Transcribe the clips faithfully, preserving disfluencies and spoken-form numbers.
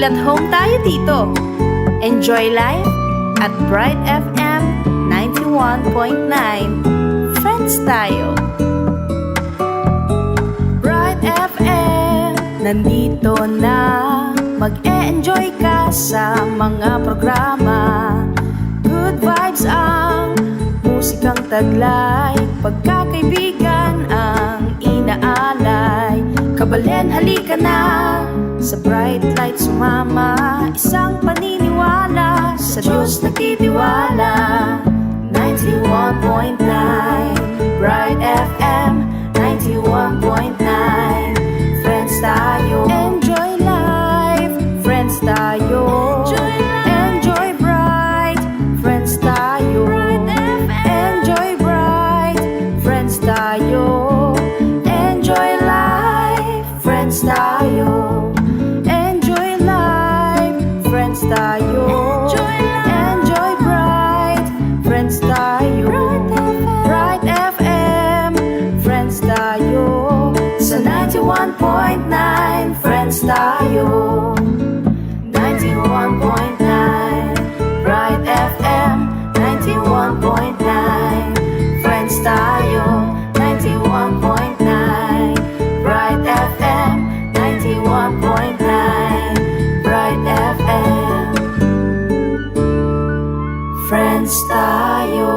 At home tayo dito. Enjoy life at Bright F M ninety-one point nine. Friends tayo. Bright F M, nandito na. Mag-e-enjoy ka sa mga programa. Good vibes ang musikang taglay. Pagkakaibigan ang inaalay. Kabalen, halika na. Sa bright light sumama. Isang paniniwala. Sa Diyos nagtitiwala. Ninety-one point nine Bright F M. Ninety-one point nine. Friends tayo. Enjoy life. Friends tayo. Enjoy life. Enjoy bright. Friends tayo. Bright F M. Enjoy bright. Friends tayo. Enjoy life. Friends tayo. Enjoy life. Friends tayo. Enjoy life. Enjoy bright. Friends tayo. Bright F M. Bright F M. Friends tayo. Sa ninety-one point nine, friends tayo. Ninety-one point nine Bright F M. Ninety-one point nine, friends tayo. Ninety-one point nine Bright F M. Ninety-one point nine Bright F M. Friends tayo.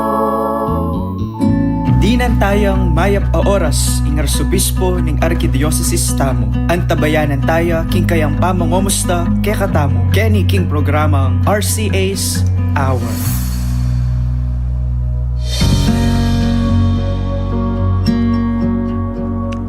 Dinan tayang mayap a oras ing Arsobispo ning Arkidiosesis tamu. Antabayanan taya king kayang pamangomusta kekatamu keni king programang R C A's Hour.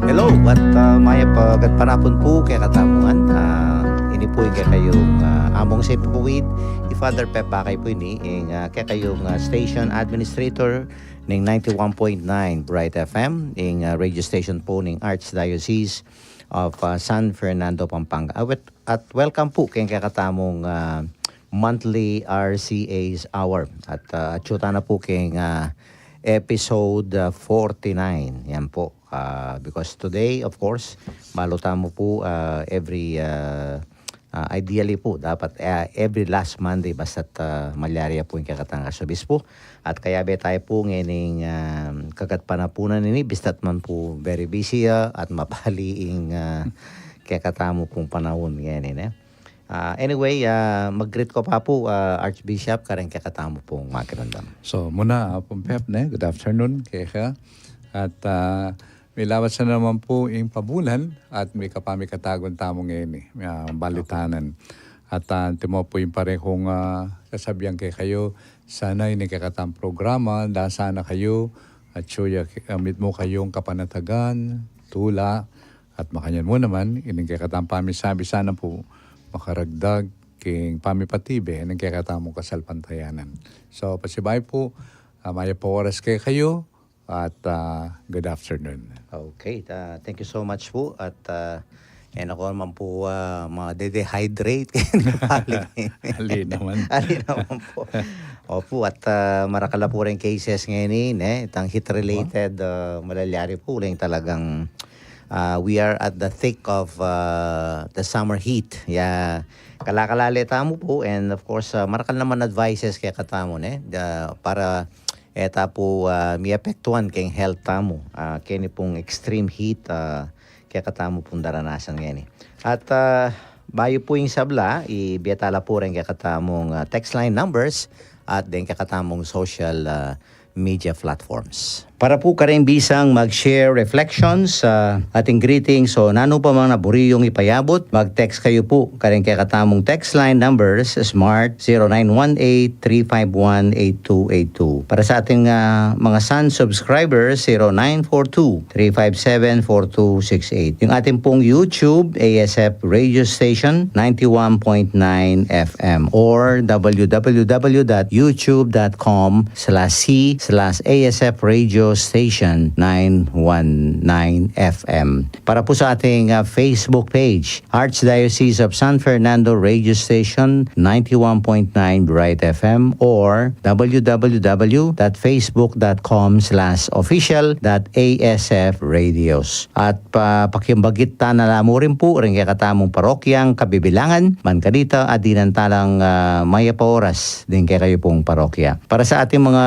Hello, at, ah, mayap a gatpanapun pu kekatamu ngan. Ah, ini pu ing kekayung, ah, among sepuid, i Father Pep Bakay pu ini, ing, ah, kekayung, ah, station administrator ning ninety-one point nine Bright F M, ing, ah, radio station pu ning Archdiocese of, ah, San Fernando, Pampanga. Ah, wet-, at welcome pu keng kekatamung, ah, monthly R C A's Hour. At, ah, atyu tana pu keng, ah, episode, ah, forty-nine. Yan pu. Ah, because today, of course, balu tamu pu, ah, every, ah, ah, ideally pu, dapat, ah, every last Monday, basta't, ah, malyari ya pu ing kekatang Arsobispo. At kayabe taya pu ngening, ah, kagatpanapunan ini, bista't man pu very busy ya, at mapali ing, ah, kekatamu pung panaun ngeni, ne? Ah, anyway, ah, mag-greet ko pa pu, ah, Archbishop, kareng kekatamu pung makiramdam. So, muna, ah, Pum Pep, ne? Good afternoon keka. At, ah, milawat sa naman pu ing pabulan at mika pa mikatagun tamu ngeni, ah, balitanan. At, ah, antimo pu ing parehung, ah, kasabian kekayu, sana ining kekatang programa, dasa na kayu, at suya, ah, mitmu kayung kapanatagan, tula, at makanyan mu naman, ining kekatang pamisabi sana pu, makaragdag king pamipatibe ning kekatamung kasalpantayanan. So, pasibayu pu, ah, mayap a oras kekayu, at, ah, good afternoon. Okay, ah, thank you so much pu. At, ah, e na ku naman pu, ah, made-dehydrate. Ali naman. Ali naman pu. Opu, at, ah, marakal la pu ring cases ngeni, ne? Itang heat-related, ah, malalyari pu, uling talagang, ah, we are at the thick of, ah, the summer heat. Ya, kalakalale tamu pu, and of course, ah, marakal naman advices kekatamu, ne? The, para e ta pu, ah, miapektuan keng health tamu, ah, keni pung extreme heat, ah, kekatamu pung daranasan ngeni. At, ah, bayu pu ing sabla, ibie ta la pu reng kekatamung, ah, text line numbers at deng kekatamung social, ah, media platforms. Para pu kareng bisang mag-share reflections, ah, ating greetings o nanu pa mang naburi yung ipayabut, mag-text kayu pu kareng kekatamung text line numbers, Smart, zero nine one eight, three five one, eight two eight two. Para sa ating, ah, mga Sun subscribers, zero nine four two, three five seven, four two six eight. Yung ating pung YouTube, A S F Radio Station, ninety-one point nine F M, or w w w dot youtube dot com slash c slash A S F Radio Station nine one nine F M. Para po sa ating, ah, Facebook page, Archdiocese of San Fernando Radio Station ninety-one point nine Bright F M or w w w dot facebook dot com slash official dot a s f radios. At pa, pakimbagit ta na la mu rin po ring kekatamung parokyang kabibilangan, man kanita at dinan talang, ah, mayap a oras ding kekayu pung parokya. Para sa ating mga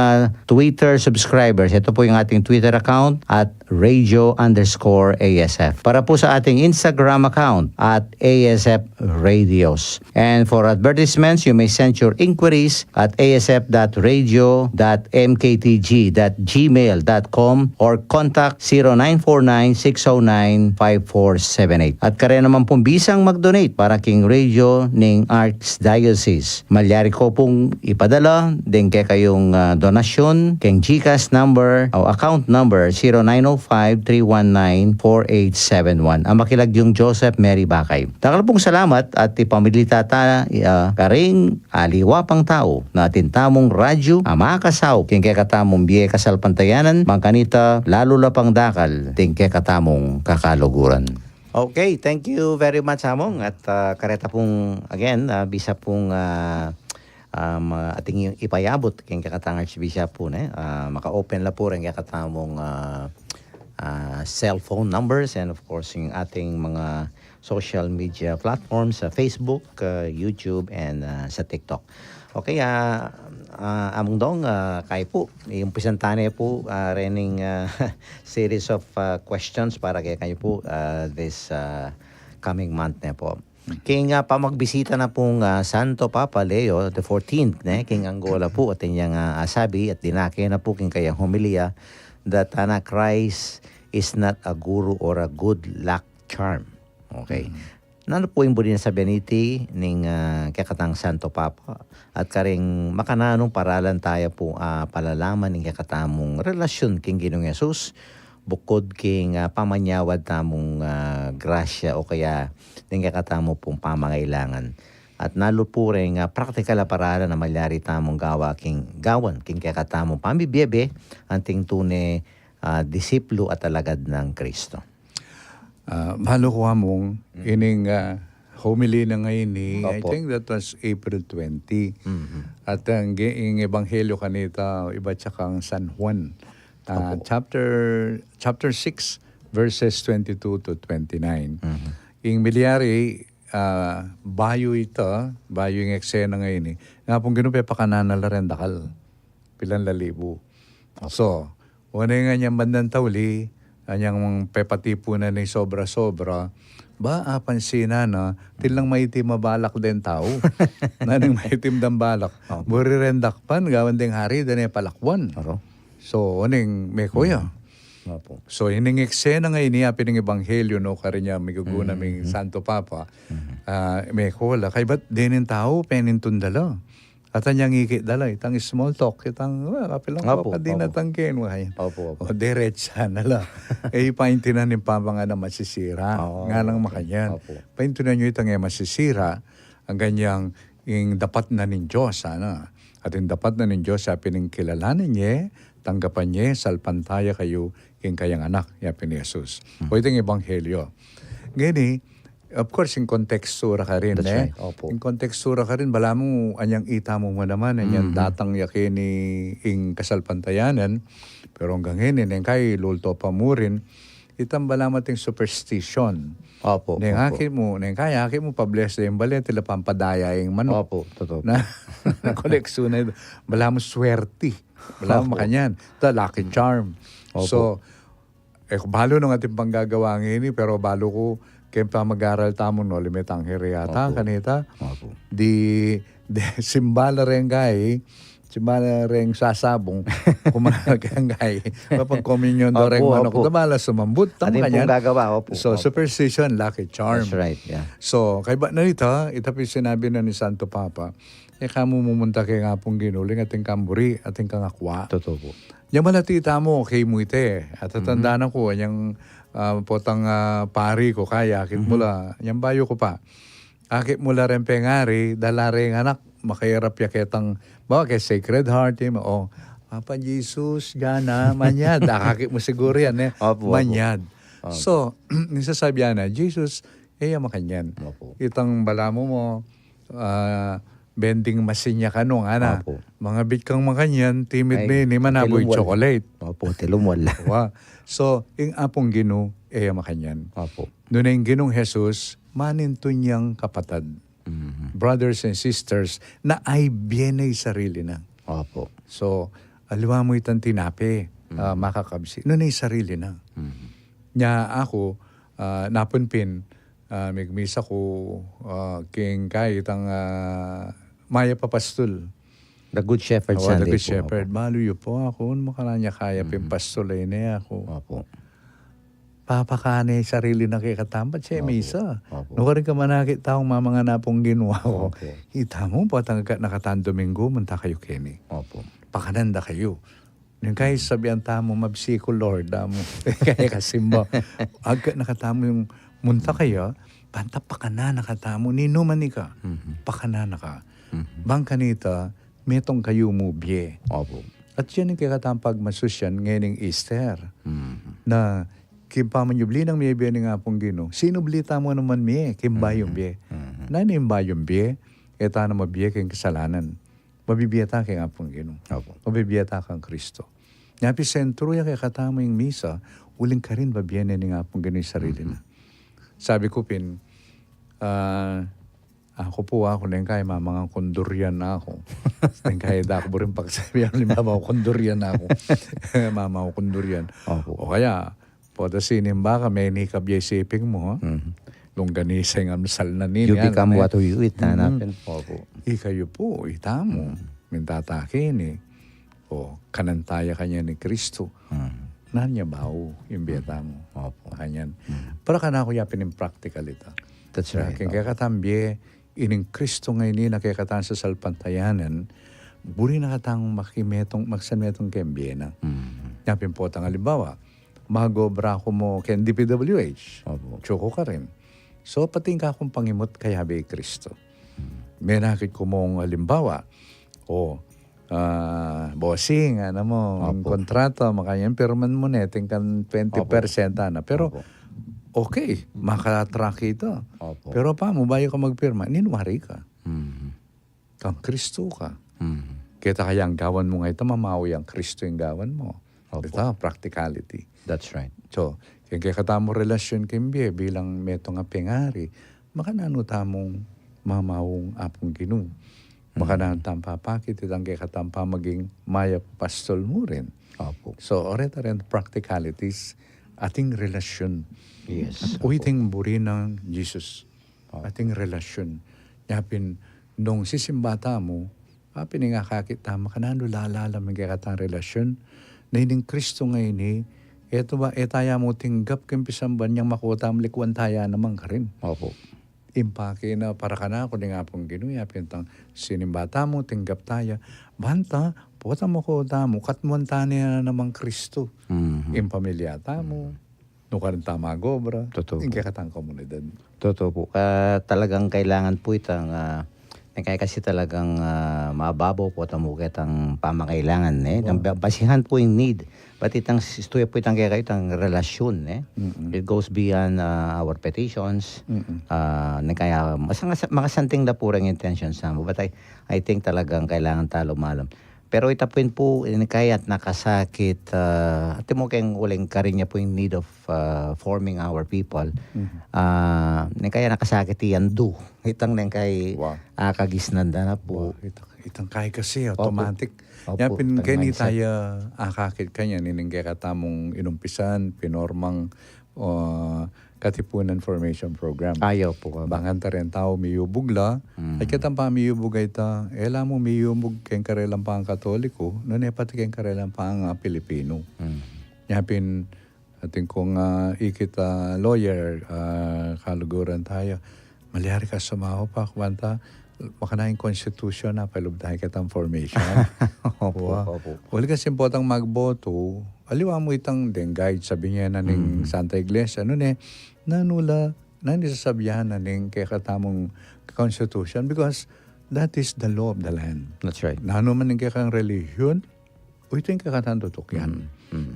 Twitter subscribers, ito po yung ating Twitter account at radio underscore A S F. Para po sa ating Instagram account at A S F Radios. And for advertisements, you may send your inquiries at a s f dot radio dot m k t g dot gmail dot com or contact zero nine four nine six oh nine five four seven eight. At kare naman pong bisang mag-donate para king radio ning Archdiocese, malyari ko pong ipadala ding kekayung, ah, donasyon king GCash number o account number zero nine oh five three one nine four eight seven one. Ang makilagyung Joseph Mary Bakay. Dakal pong salamat at ipamilita ta, ah, karing aliwa pang tau na atin tamung radyo a makasaup king kekatamung bie kasalpantayanan, man kanita lalu la pang dakal ding kekatamung kakaluguran. Okay, thank you very much, Among. At, ah, kareta pung, again, ah, bisa pung, ah, um, ah, ating ipayabut king kekatang Archbishop po, ne? Ah, maka-open la po ring kekatamung, ah, ah, cellphone numbers and of course yung ating mga social media platforms sa Facebook, ah, YouTube, and, ah, sa TikTok. Okay, ah, ah, Among Dong, ah, kayu po, umpisan ta ne po, ah, rening, ah, series of, ah, questions para kekayu po, ah, this, ah, coming month ne po. King, ah, pamagbisita na pung, ah, Santo Papa Leo the fourteenth, ne, king Angola po, atin yang, ah, asabi at dinake na po king kayang homilia that, ah, na Christ is not a guru or a good luck charm. Okay. Nanu po ing buri nang sabian niti ning, ah, kekatang Santo Papa? At karing makananung paralan taya po, ah, palalaman ing kekatamung relasyon king Ginung Jesus, bukod king, ah, pamanyawad tamung, ah, grasya o kaya ning kekatamu pung pamangailangan. At nalu po ring, ah, praktikal a paralan a malyari tamung gawa king, gawan king kekatamung pamibie-bie, anting tune, ah, disipulu at alagad nang Kristo. Ah, balu ku, Among, ining, ah, homily na ngeni, I think that was April twenty. At ang gi-, ing ebanghelyo kanita, ibat ya kang San Juan. Ah, chapter, chapter six, verses twenty-two to twenty-nine. Ing milyari, ah, bayu ita, bayu ing eksena ngeni, nga pung Ginu pepakanan na la reng dakal. Pilan lalibu. So, wane nga nyang bandang tauli, anyang pepatipunan ning sobra-sobra, ba, apansinan na, atin lang maitim a balak deng tau. Nanu ing maitim dang balak? Buri reng dakpan, gawan deng hari, da ne palakwan. So, wane ing meko ya? So, ining eksena ngeni, apin ning ebanghelyo, no, karin ya miguguna ming Santo Papa, ah, meko la, kaybat deng tau, penintun da la. At anyang iki da la, itang small talk, itang, well, kapilan ko pa din atang ken, wahyan. O, diretsa na la. E, paintinan ning pamanga na masisira. Nga nang makanyan. Paintinan yu itang e masisira, ang ganyang ing dapat na ning Dios, sana. At ing dapat na ning Dios, apin ning kilalanan ye, tanggapan ye, salpantaya kayu, king kayang anak, yapin ni Jesus. O itang ebanghelyo. Ngeni, of course, ing kontekstu ra karin, ne? Ing kontekstu ra karin, balamu anyang ita mu naman, anyang datang ya keni ing kasalpantayanan, pero anggang ngeni, neng kai lulto pa mu rin, itang balamu ating superstition. Neng aki mu, neng kai aki mu, pa-bless da ing bale, tila pampadaya ing manok. Na, na koleksyun na ito. Balamu swerte. Balamu makanyan. The lucky charm. So, e ku balu nung atin panggagawa ngeni, pero balu ku, keng pamag-aral tamu no, limitang hiri yata, kanita. Di, di, simba la reng kai, simba la reng sasabung, kumaga keng kai, papag-komunyon do reng manok, da bala sumambut, tang makanyan. So, superstition, lucky charm. So, kaybat na ita, ita pin sinabi na ni Santo Papa, e kamu mumunta keng Apung Ginu uling atin kang buri, atin kang akwa. Nyang malati tamu, okay mu ite. At tatandanan ku, anyang, ah, potang, ah, pari ku, kai akit mu la. Anyang bayu ku pa. Akit mu la reng pengari, dala reng anak, makairap ya ketang, bawa ke Sacred Heart, e, o, Papa Jesus, gana, manyad. Akakit mu siguru yan, e. Opo, opo. Manyad. Opo. So, ning sasabian na, Jesus, e ya makanyan. Opo. Itang balamu mu, ah, vending machine ya kanu, ngana. Opo. Mangabit kang makanyan, timid me ini, manabu ing chocolate. Opo, tilumwal. Wa. So, ing Apung Ginu, e ya makanyan. Opo. Nune ing Ginung Jesus, manintun yang kapatad, brothers and sisters, na ay bie ne ing sarili na. Opo. So, aliwa mu itang tinape, ah, makakabsi. Nune ing sarili na. Nya aku, ah, napunpin, ah, migmisa ku, ah, king kaya itang, ah, Mayap a Pastul. The Good Shepherd Sunday. The Good Shepherd. Balu yu pu aku, makananu ya kaya pin pastul a ini aku. Opo. Papakane sarili na kekatamu, bat siya misa. Opo. Nukarin ka manakit taung mamangan Apung Ginu, aku. Opo. Ita mu, potang agkat na katang Domingo, munta kayu keni. Opo. Pakanan da kayu. Ning kaya sabian tamu, mabsi ku, Lord, damu. Kaya kasimba. Agkat na katamu ing munta kaya, banta pakanan na katamu, ninuman ika. Pakanan na ka. Bang kanita, metung kayu mu bie. Opo. At yan ing kekatang pagmasusyan ngening Easter. Na king pamanyubli nang mie bie ning Apung Ginu, sinubli tamu naman mie king bayung bie. Nanu ing bayung bie? E ta na mabie king kasalanan. Mabibie ta king Apung Ginu. Opo. Mabibie ta kang Kristo. Nya pin sentru ya kekatamu ing misa, uling karin babie ne ning Apung Ginu ing sarili na. Sabi ku pin, ah, aku pu, aku neng kaya mamangan kung durian aku. Neng kaya da ku buring pagsabian, mamangan kung durian aku. Mamangan kung durian. Opo. O kaya, pota sinimba ka, meni ka bie siping mu, ha? Longganisa ing almusal na nini, you become what you eat, hanapin. Opo. Ikayu pu, itamu, minta ta keni, o kanan ta ya kanyan i Kristu. Nanu ya bau ing bie tamu? Opo. Kanyan. Para kanaku ya pin ing practical ita. That's right. King kekatang bie, ining Kristu ngeni na kekatang sasalpantayanan, buri na katang makimetung, magsanmetung keng bie na. Nya pin potang alimbawa, mag-obra ku mu keng D P W H. Opo. Tsu ku karin. So, pati ing kakung pangimut kayabe i Kristu. Menakit ku mung alimbawa, o, ah, bossing, ngana mu, ing kontrata, makanyan pirman mu ne, atin kang twenty percent, ana. Pero, okay, maka-attract ita. Opo. Pero pamu, bayu ka magpirma, ninwari ka. Kang Kristu ka. Keta kayang gawan mu ngeni, mamawi yang Kristu ing gawan mu. Opo. Ita, practicality. That's right. So, king kekatamung relasyon king bie bilang metung a pengari, makananu tamung mamaung Apung Ginu? Makananu tamung papakit itang kekatamung pamaging mayap a pastul mu rin? Opo. So, oreta rin practicalities, ating relasyon. Yes. Uy, opo. Iting buri nang Jesus. Opo. Ating relasyon. Nya pin, nung sisimba tamu, apin ing akakit tamu, makananu lalalam ing kekatang relasyon. Na ining Kristu ngeni, e ta ba, e ta ya mu tinggap king pisamban yang makuta mu, likuan ta ya naman karin. Opo. Impake na para kanaku ning Apung Ginu, ya pin itang sinimba tamu, tinggap ta ya. Banta, potang makuta mu, katmuan ta ne naman Kristu. Ing pamilya tamu, nukarin ta mag-obra, ing kekatang komunidad. Totoo po. Ah, talagang kailangan po itang, ah, neng kaya kasi talagang, ah, mababaw po itang mu ketang pamakailangan, eh. Wow. Itang ba-, basihan po ing need. But itang s-, istuya po itang kaya itang relasyon, eh. Mm-mm. It goes beyond, ah, our petitions. Mm-mm. Ah, neng kaya, mas-, mas-, makasanting na po rin intentions na. But I, I think talagang kailangan ta lumalam. Pero ita pin pu, neng kaya at nakasakit, ah, atin mu keng uling karin ya pu ing need of, ah, forming our people. Mhm. Ah, neng kaya nakasakit i andu. Itang neng kaya, wow, akagisnan da na pu. Wow, itang, itang kaya kasi, opo, automatic. Opo, ya pin itang keni mindset. Taya akakit kanyan, ining kekatamung inumpisan, pinormang, o, Katipunan Formation Program. Ay, opo, opo. Bang kanita reng tau miyubug la, mm, at ketang pamiyubug a ita, e la mu miyubug keng karelang pangkatoliko, nune pati keng karelang pangapilipino. Mm. Nya pin, atin kung, ah, ikit a lawyer, ah, kaluguran taya, malyari ka sumaup, kuwanta, makananu ing constitution na, pailub taya ketang formation. Opo, opo. Uli kasi potang magboto, aliwa mu itang deng guide, sabi niya na ning, mm, Santa Iglesia, nune, nanu la, nanu ing sasabian na ning kekatamung constitution, because that is the law of the land. That's right. Nanu man ing kekang relihiyon, Uy, ito ing kakatan tutukian.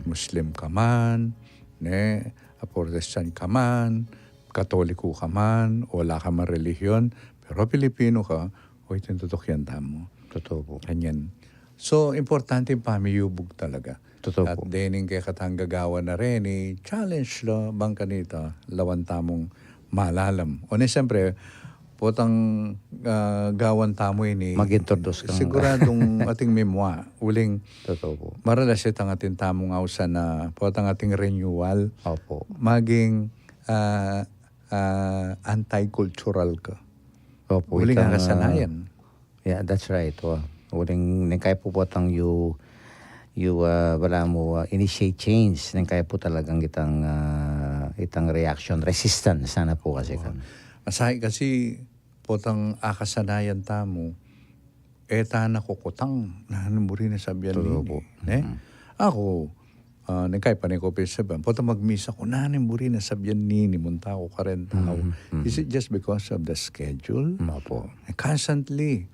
Muslim ka man, ne, a Protestant ka man, Katoliko ka man, o ala ka man relihiyon, pero Pilipino ka, uy, ito ing tutukian tamu. Totoo po. Kanyan. So, importante ing pamiyubug talaga. Totoo At po. Dening kekatang gagawan na reni, challenge la, bang kanita, lawan tamung malalam. O ne, siyempre, potang, ah, gawan tamu ini, Mag-introduce kang siguradung ating mimwa. Uling Totoo po. Maralas itang atin tamung ausan na potang ating renewal. Opo. Maging, ah, ah, anti-cultural ka. Opo, Uling itang, ah, kasanayan. Yeah, that's right. Wa. Uling neng kaya po potang you, you, ah, balamu, ah, initiate change. Neng kaya po talagang itang, ah, itang reaction, resistance sana po kasi kan. Asay kasi potang akasanayan tamu, e ta na kukutang, nanu mu rin a sabian Totoo nini, po. Ne? Mm. Aku, ah, neng kaya pane ku pin sabian, potang magmisa ku, nanu mu rin a sabian nini, munta ku karen tau. Mhm, mhm. Is it just because of the schedule? Opo. Constantly.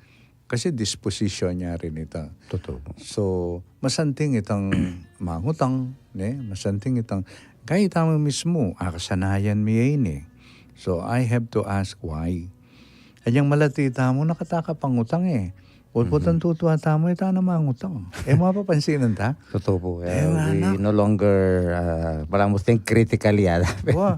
Kasi disposition ya rin ita. Totoo po. So, masanting itang mangutang, ne? Masanting itang, kaya tamu mismu, akasanayan mi ya ini. So, I have to ask why. Anyang malati tamu, nakataka pangutang e. Potang tutua tamu, e ta na mangutang. E mu mapapansinan ta? Totoo po. Eh, Eh, nga we na. no longer, ah, balamu think critically, ah. Wa,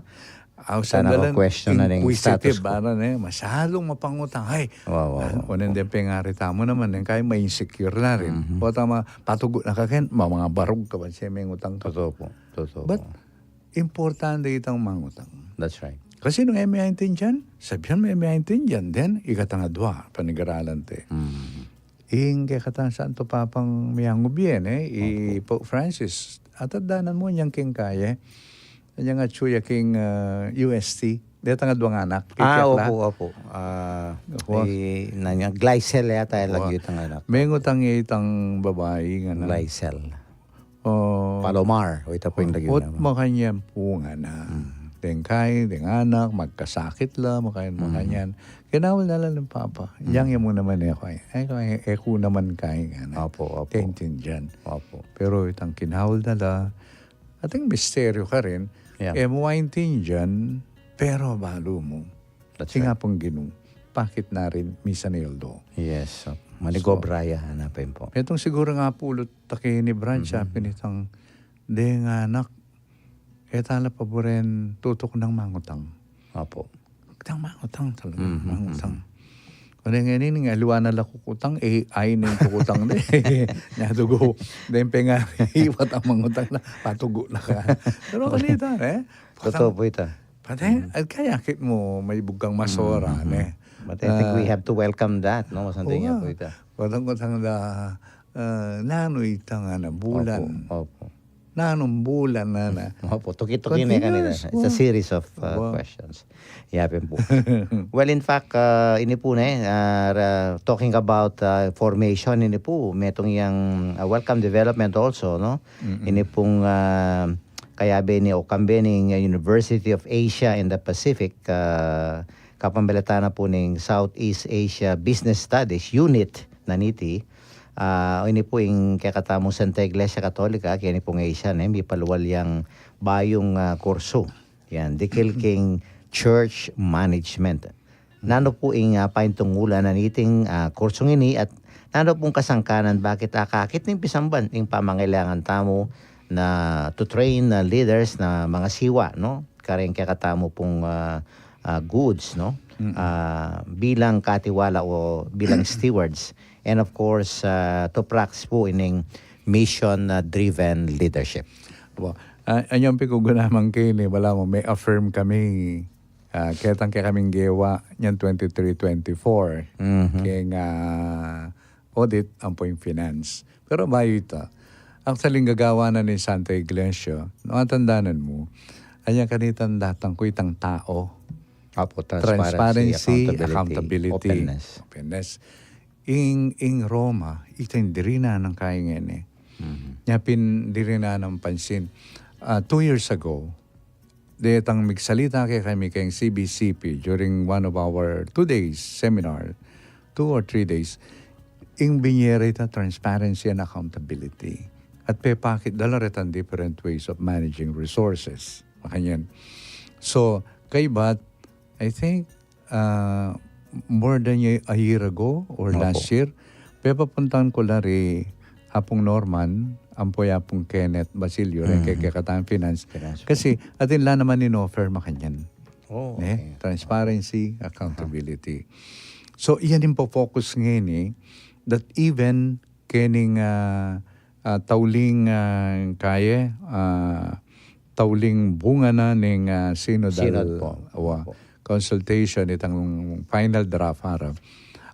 Sana sandalan ko-question na rin inquisitive, status quo. Ano, ne? Masyadong mapangutang. Ay, Wa, wa, ano, wa. Kunin din pengari tamu naman, ne? Kaya ma-insecure na rin. Mhm. O tama, patugo na ka ken, ma-, mga barug ka ba siya may ngutang ka? Totoo po. Totoo But, po. Importante itang mangutang. That's right. Kasi nung e mi aintindian, sabian mu e mi aintindian, then, ikatang adwa, panigaralan te. Mhm. Ing kekatang Santo Papang miyangubie, ne, i Opo. Pope Francis. At adanan mu niyang king kaya. Niyang atsu ya king, ah, U S T. Detang adwang anak. Ah, Kiketla. Opo, opo. Ah, Opo. I, nanya, Glycel yata yung Opo. lagyu itang anak. Mengutang itang babai nga na. Glycel. Oh, Palomar. O, ita po yung lagyu ot naman. Makanyan po nga na. Hmm. Deng kay, deng anak, magkasakit la, makanyan, Hmm. makanyan. Kinawal na la ning papa. Hmm. Yang, yang mu naman e ko, e ko, e ko naman kay nga na. Opo, opo. Kaintindian. Opo. Pero itang kinawal na la, ating misteryo ka rin, Yeah. e mu aintindian, pero balu mu. That's Ing right. Apung Ginu, pakit na rin, misan a aldo. Yes, opo. Manigobra ya, hanapin po. Itong siguro nga pulut taki ni Branch, Mhm. apin itang, deng anak, e ta la paburen tutuk nang mangutang. Opo. Tang mangutang talaga, Mhm, mangutang. mhm. Kung ngayon ini, nga aliwa na la kukutang, e, ay na yung kukutang de. Nyadugo, deng pengari, iwat ang mangutang na, patugo na ka. Pero kanita, e? Totoo po ita. Pati, Mm. at kaya kit mu, may bugang masora, Mm, mm, ne? mm. But I think we Ah, have to welcome that, no? Masanting oo ya nga. po ita. Watang-watang da, ah, nanu itang ana, bulan. Opo, opo. Nanung bulan, ana. Opo, tuki-tuki na kanila. Continuous, It's a oo. series of, uh, Wow. questions. Yapin po. Well, in fact, uh, ini po na, uh, ra-, talking about, uh, formation, ini po, metung yang, uh, welcome development also, no? Mm-mm. Ini pong, uh, kayabe ni o kambe ning University of Asia and the Pacific, ah, kapambilatan na po ning Southeast Asia Business Studies Unit na niti. Ah, ini po ing kekatamung Santa Iglesia Katolika, keni pong Asia, ne, mipalual yang bayung, ah, kursu. Yan, dikil king church management. Nanu po ing, ah, paintungulan na niting, ah, kursung ini at nanu pong kasangkanan bakit akakit ning pisamban ing pamangailangan tamu na to train na leaders na mga siwa, no? Kareng kekatamu pong, ah, ah, goods, no? Mm-mm. Ah, bilang katiwala o bilang stewards. And of course, ah, to practice po ining mission, ah, driven leadership. Wa, ah, anyang pikugunaman keni, balamu, may affirm kami. Ah, ketang kekaming gewa nyan twenty-three twenty-four. Mhm. Keng, ah, audit ampo ing finance. Pero bayu ita, actually, gagawa na ning Santa Iglesia, no, atandanan mu, anya kanitang datang ku itang tao. Apo, transparency, Transparency, accountability, accountability, openness. Openness. Ing, ing Roma, ita ing dirinan nang kaingin e. Mhm. Nya pin dirinan nang pansin. Ah, two years ago, detang migsalita kekami keng C B C P during one of our two days seminar, two or three days, ing binie reta transparency and accountability. At pepakit da la retang different ways of managing resources. Makanyan. So, kaybat, I think, uh, more than a, a year ago or Opo. Last year, pepapuntan ko la ri Apung Norman, ampo i Apung Kenneth Basilio, rin Mhm. kekatang finance. Finance. Kasi, atin la naman in-offer makanyan. Oh, ne? Okay. Transparency, accountability. So, iyan ing focus ngeni, that even kening, ah, ah, tauling, ah, kaye, ah, tauling bunga na ning, ah, synodal Synod po. wa Opo. Consultation, itang final draft ara.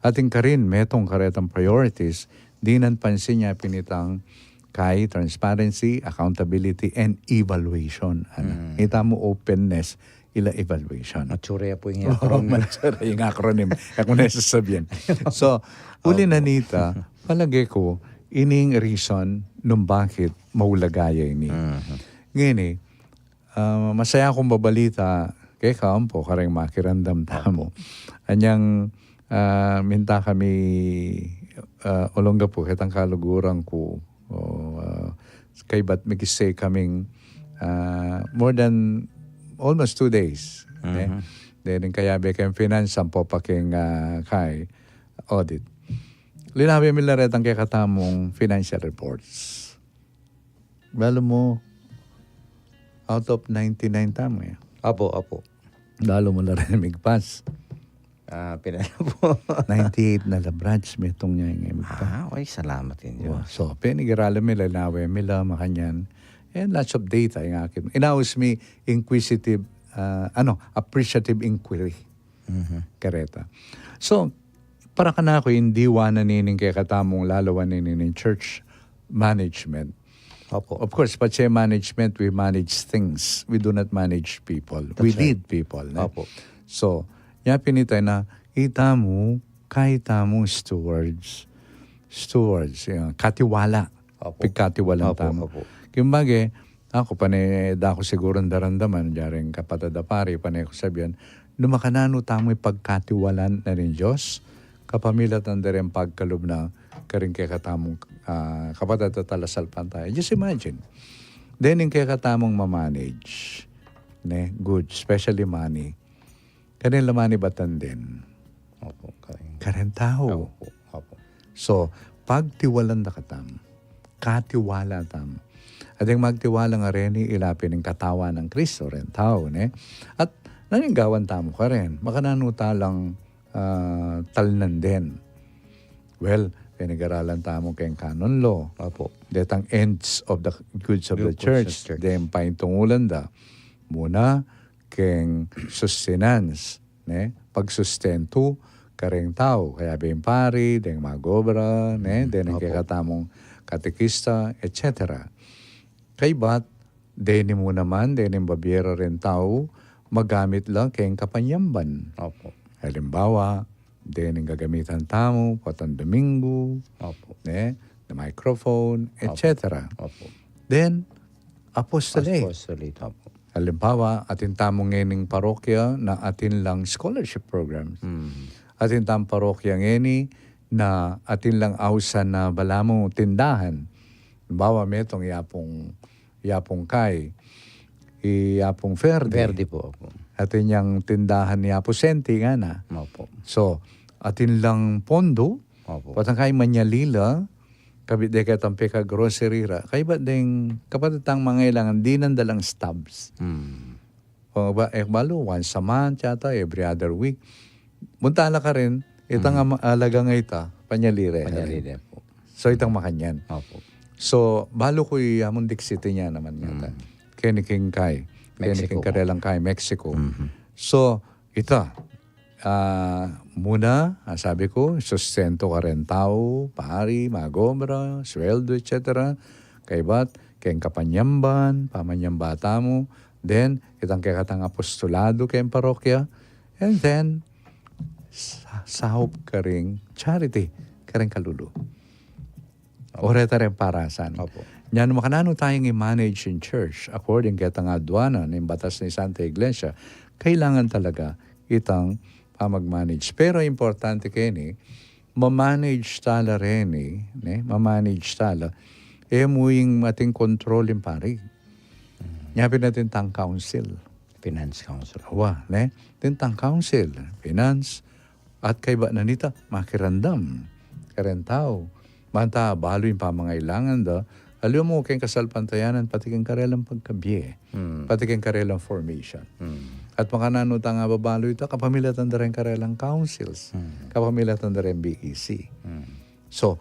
Atin karin, metung karetang priorities, dinan pansin ya pin itang kay transparency, accountability, and evaluation. Ano? Mm. Ita mo openness, ila evaluation. Matsura ya pu ing acronym. Matsura ing acronym. E ku ne sasabian. So, uli na Opo. nita, palage ku, ining reason nung bakit maulaga ya ini. Mhm. Ngeni, ah, masaya kung babalita, keka ampo, kareng makiramdam tamu. Anyang, ah, minta kami, ah, Olongapo, ketang kaluguran ku, o, ah, kaybat migstay kaming, ah, more than almost two days, eh. Mhm. Then, ing kayabe keng finance, ampo pa keng, ah, kay audit. Linawe mi la retang kekatamung financial reports. Balu mu, out of ninety-nine tamu, eh. Apo, apo. Balu mu la rin migpas. Ah, pila na pu? Ninety-eight na la, Brad, metung ya ing migpas. Ah, okay, salamat king Dios. Wa, so, penigiralan mi la, linawe mi la, makanyan. And lots of data ing akit. Inaus mi inquisitive, ah, ano, appreciative inquiry. Mhm. Kareta. So, para kanaku, ing diwa na nining kekatamung lalawan nining church management. Opo. Of course, patse management, we manage things. We do not manage people. We That's right. lead people, ne? Opo. So, nya pin ita na, itamu, kaya tamu stewards. Stewards, ya, katiwala. Opo. Pigkatiwalan Opo, tamu. opo. Kimbage, aku pane, da ku sigurung daramdaman, dya ring kapatad a pari, pane ku sabian, nu makananu tamu ipagkatiwalan na ning Dios, kapamilatan da ring pagkalub na karing kekatamung, ah, kapatad a talasalpantaya. Just imagine, dening kekatamung ma-manage, ne, good, especially money. Karen la manibatan den. Opo, karen. Karen tau. Opo, opo. So, pagtiwalan da katamu. Katiwala tamu. At deng magtiwala ngeni, ila pin ing katawan nang Kristo, reng tau, ne? At naninggawan tamu karen. Makananu ta lang, ah, talnan den. Well, penigaralan tamu keng canon law. Opo. Detang ends of the goods of the Goods of church, church. Deng paintungulan da. Muna, keng sustenance, ne? Pagsustentu kareng tau, kayabe ing pari, deng mag-obra, ne? Mm, Deng opo. kekatamung katekista, et cetera. Kaybat, deni mu naman, dening babiera reng tau, magamit la keng kapanyamban. Opo. Halimbawa, dening gagamitan tamu, potang Domingo, Opo. ne? The microphone, Opo. et cetera. Opo. Then, apostolate. Apostolate, opo. Halimbawa, atin tamu ngening parokya na atin lang scholarship programs. Mm. Atin tamung parokya ngeni na atin lang ausan na balamu tindahan. Halimbawa, metung i Apung, i Apung Kay, i Apung Ferdi. Ferdi po, opo. Atin yang tindahan i Apu Senti ngana. Opo. So, atin lang pondo, Opo. Potang kay manyali la, kabit de ketang peka-grocery ra. Kaybat deng kapatad tang mangailangan, dinan da lang stubs. Hmm. O ba, e ku balu, once a month yata, every other week. Munta la karin, itang Hmm. ama-, alagang ita, panyali re. Panyali re po. So, itang makanyan. Opo. So, balu ku i Amundix City nya naman yata. Hmm. Keni king kay. Keni Mexico king po. Karelang kay, Mexico. Mhm. So, ita, ah, muna, ah, sabi ku, sustento karen tau, pari, mag-obra, sweldo, et cetera. Kaybat, keng kapanyamban, pamanyamba tamu, then, itang kekatang apostolado keng parokya, and then, sa-, saup karing charity, karing kalulu. Opo. O reta reng parasan. Opo. Nya nu makananu tayang i-manage in church, according ketang aduana ning batas ning Santa Iglesia, kailangan talaga itang pamag-manage. Pero importante keni, mamanage tala reni, ne? Mamanage tala. E mu ing atin control ing pari. Nya pin atin tang council. Finance Council. Wa, ne? Atin tang council, finance, at kaybat na nita, makiramdam. Kareng tau. Banta, balu ing pamangailangan da. Aliwa mu keng kasalpantayanan, pati keng karelang pagkabie. Hmm. Pati keng karelang formation. Hmm. At makananu tang ababalu ita, kapamilatan da reng karelang councils. Hmm. Kapamilatan da reng B E C. Hmm. So,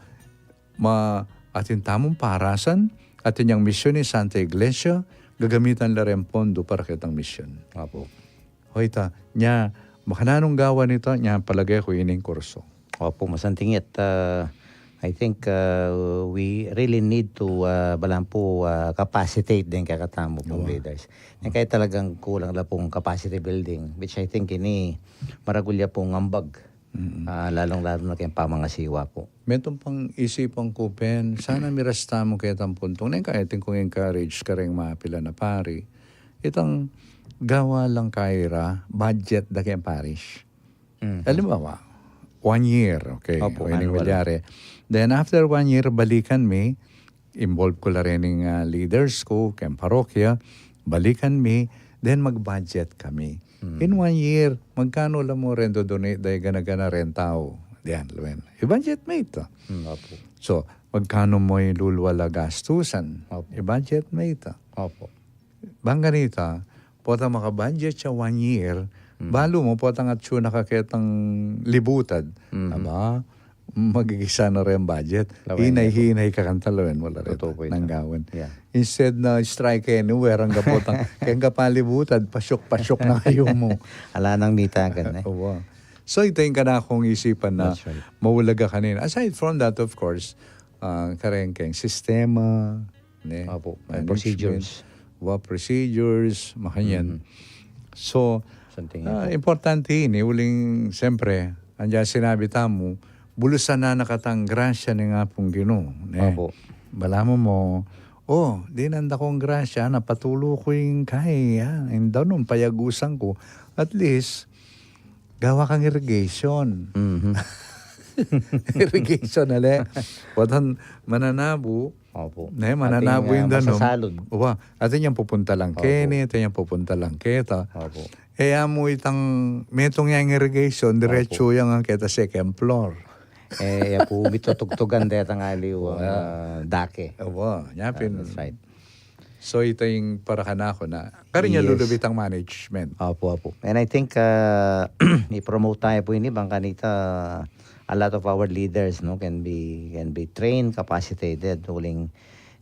ma-, atin tamung parasan, atin yang misyon ning Santa Iglesia, gagamitan la reng pondo para ketang misyon. Apo. Hoy ta, nya, makananung gawan ita, nya palage ku ining kurso. Opo, masanting yet, ah, I think, ah, we really need to, ah, balang pu, ah, capacitate deng kekatamu pung leaders. Nya kaya talagang kulang la pung capacity building, which I think ini maragul ya pung ambag. Mm. Ah, lalong-lalo na keng pamangasiwa pu. Metung pang isipan ku pin, sana miras tamu ketang puntung. Neng kaya atin kung encourage kareng mapilan a pari. Itang gawa lang kaya ra, budget da keng parish. Mhm. Halimbawa, one year, okay. Opo, o, ining annual. Malyari. Then after one year, balikan mi, involve ku la rin ing, ah, leaders ku, keng parokya, balikan mi, then mag-budget kami. Hmm. In one year, magkanu la mu reng dodonate da ing gana-gana reng tau? Diyan, lawen. I-budget me ita. Hmm, opo. So, magkanu mu ing lulual a gastusan? Opo. I-budget me ita. Opo. Bang kanita, potang maka-budget ya one year, hmm, balu mu, potang atsu na ka ketang libutad. Mhm. Aba, magigisa na reng budget. Lawen, hinay-hinay ka kanta, lawen, wala reta. Totoo po ita. Nang gawan. Yeah. Instead na strike anywhere, angga potang, keng kapalibutad, pasyuk-pasyuk na kayu mu. Ala nang mitagan, eh. Owa. So, ita ing kanakung isipan na, that's right, maulaga kanita. Aside from that, of course, ah, kareng keng sistema, ne? Opo, may management, procedures. Wa, procedures, makanyan. Mhm. So, something, ah, important ini, uling, siyempre, andiyan sinabi tamu, bulusan na na katang grasya ning Apung Ginu, ne? Opo. Balamu mu, o, dinan da kung grasya, napatulu ku ing kai, ah, ing danum, payagusan ku. At least, gawa kang irrigation. Mhm. Irrigation, ale. Potang mananabu, opo, ne, mananabu ing danum. Atin, ah, masasalud. Wa, atin yang pupunta lang keni, atin yang pupunta lang keta. Opo. E, amu itang metung yang irrigation, diretso yang keta second floor. E, ya pu mitutugtugan detang aliwang, ah, dake. Wa, nya pin. Ah, that's right. So, ita ing para kanaku na. Karin ya lulubit ang management. Opo, opo. And I think, ah, i-promote tamu pu ini, bang kanita, a lot of our leaders, no, can be, can be trained, capacitated, uling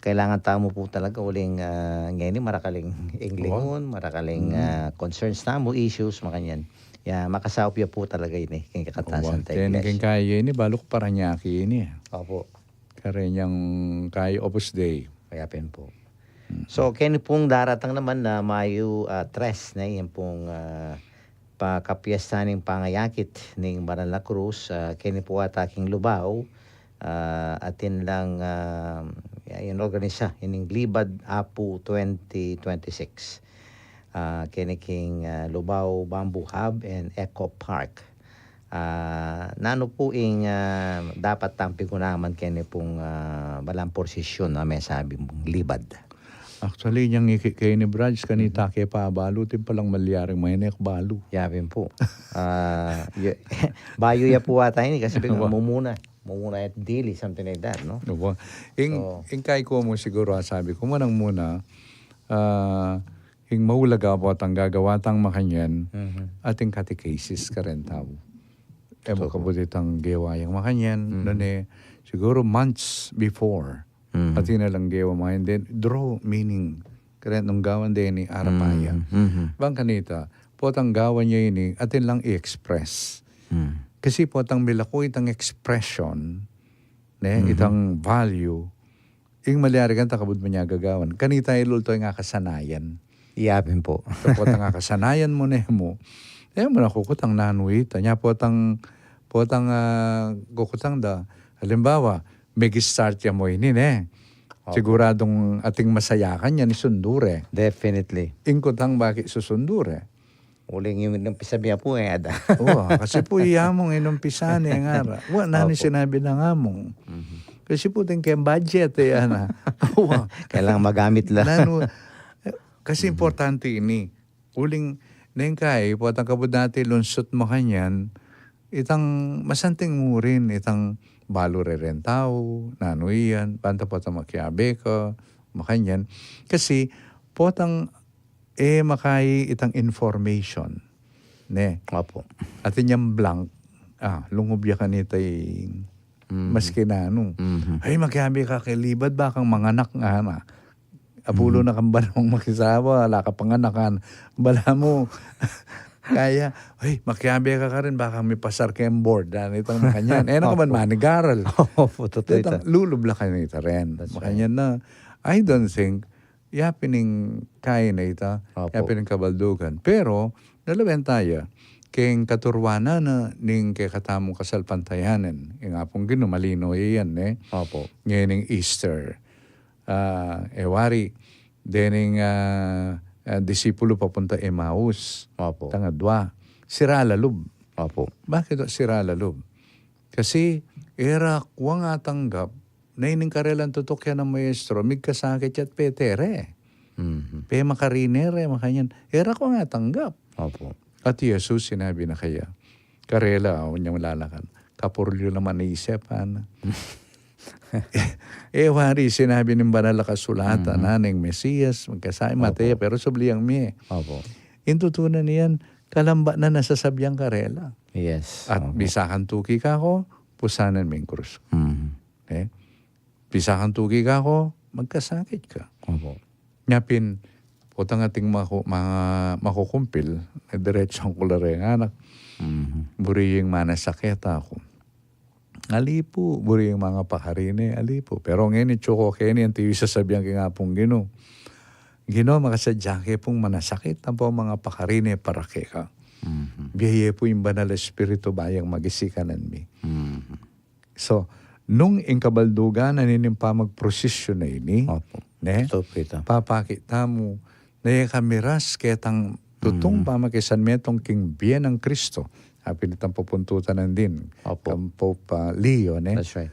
kailangan tamu pu talaga, uling, ah, ngeni marakaling inglingun, marakaling, ah, concerns tamu, issues, makanyan. Ya, makasaup ya pu talaga ini, keng kekatang Santa Iglesia. Keng kaya ini, balu ku Paranaque ini, eh. Opo. Karin yang kaya Opus Dei. Kaya pin pu. So, keni pung daratang naman na Mayu, ah, tres, ne, yan pung, ah, pakapiesta ning pangayakit ning Banal na Krus, ah, keni pu ata king Lubao, ah, atin lang, ah, ya, yan organisa, ining Libad Apu twenty twenty-six. Ah, keni king, ah, Lubao Bamboo Hub and Eco Park. Ah, nanu pu ing, ah, dapat tang pigunaman keni pung, ah, balang porosisyon a mesabi mung Libad? Actually, inyang iki keni, Brad, kanita ke pa balu, atin palang malyaring mayanek balu. Ya pin pu. Ah, y-, bayu ya pu ata ini kasi mumuna. Mumuna at dili, something like that, no? Opo. Ing, so, ing kai ku mu siguru, ah, sabi ku, munang-muna, ah, ing maulaga potang gagawa tang makanyan, atin catechesis kareng tau. E mu kabud itang gewa yang makanyan, nune, siguru months before, atin na lang gewa makanyan, then draw meaning, kareng nung gawan deni arapaya. Bang kanita, potang gawan ya ini, atin lang i-express. Kasi potang milaku itang expression, ne, itang value, ing malyari kanta kabud mu nya gagawan. Kanita ilulto ing akasanayan. Iya pin pu. Potang akasanayan mu ne mu. E mu na kukutang nanu ita. Nya potang, potang, ah, kukutang da. Halimbawa, mag-start ya mu ini, ne. Opo. Siguradung ating masayakan yan, isundu re. Definitely. Ing kutang baki susundu re. Uling ing inumpisan mi pu, e, ada. Wa, kasi pu, iya mung inumpisan ne ngara. Wa, nanu sinabi na nga mung. Kasi pu, atin keng budget, e, ana. Wa. Kailangan magamit la. Nanu, e, kasi importante ini. Uling, neng kai, potang kabud nati lunsut makanyan, itang masanting murin, itang balu rereng tau, nanu iyan, banta potang makiabe ka, makanyan. Kasi, potang e makai itang information, ne? Opo. Atin yang blank, a, lungub ya kanita ing maski nanu. Ay, makiabe ka keng libad, bakang manganak ngana. Apulo na kang banwang makisawa, ala ka pang anak ngana. Balamu, kaya, ay, makiabe ka karin, bakang mipasar keng board, a, itang makanyan. E na ka man manigaral. Opo, totoo ita. Lulub la kanita rin. That's right. Makanyan na, I don't think, yapin ing kaina ita, yapin ing kabaldugan. Pero, nalawen taya, keng katuruanan na ning kekatamung kasalpantayanan, ing Apung Ginu, malino iyan, ne? Opo. Ngening Easter. A, e wari, dening, a, a, disipulu papunta Emmaus. Opo. Tangadwa. Sira la lub. Opo. Bakit sira la lub? Kasi, e ra kua nga tanggap, na ining karelang tutukian nang maestro, migkasakit ya't petere. Pemakarine re, makanyan. E ra kua nga tanggap. Opo. At i Jesus sinabi na kaya, karela, a, unyang lalakan. Kapurul yu naman isip, ana. E wari, sinabi ning banal a kasulatan, a, ning Mesias, magkasakit, mate ya, pero subli yang mie. Opo. Ing tutu na niyan, kalambat na nasasabian karela. Yes. At bisa kang tuki kako, pusanan me ing krus. E? Bisa kang tuki kako, magkasakit ka. Opo. Nyapin, potang ating maku-, ma-, makukumpil, e, diretsuan ku la reng anak. Buri ing manasakit aku. Ali pu, buri ing mangapakarine, ali pu. Pero ngeni, tsuko keni, anti yu sasabian king Apung Ginu. Ginu, makasadya ke pung manasakit, ampo mangapakarine para keka. Bie ye pu ing Banal a Espiritu, ba yang magisikan mi. So, nung ing kabaldugan na nining pamagprosesyon na ini, opo, ne? Totoo pu ita. Papakit tamu, na e ka miras ketang tutung pamakisanmetung king bie nang Kristo. Apin itang pupuntutan na din, opo, kang Pope, a, Leo, ne? That's right.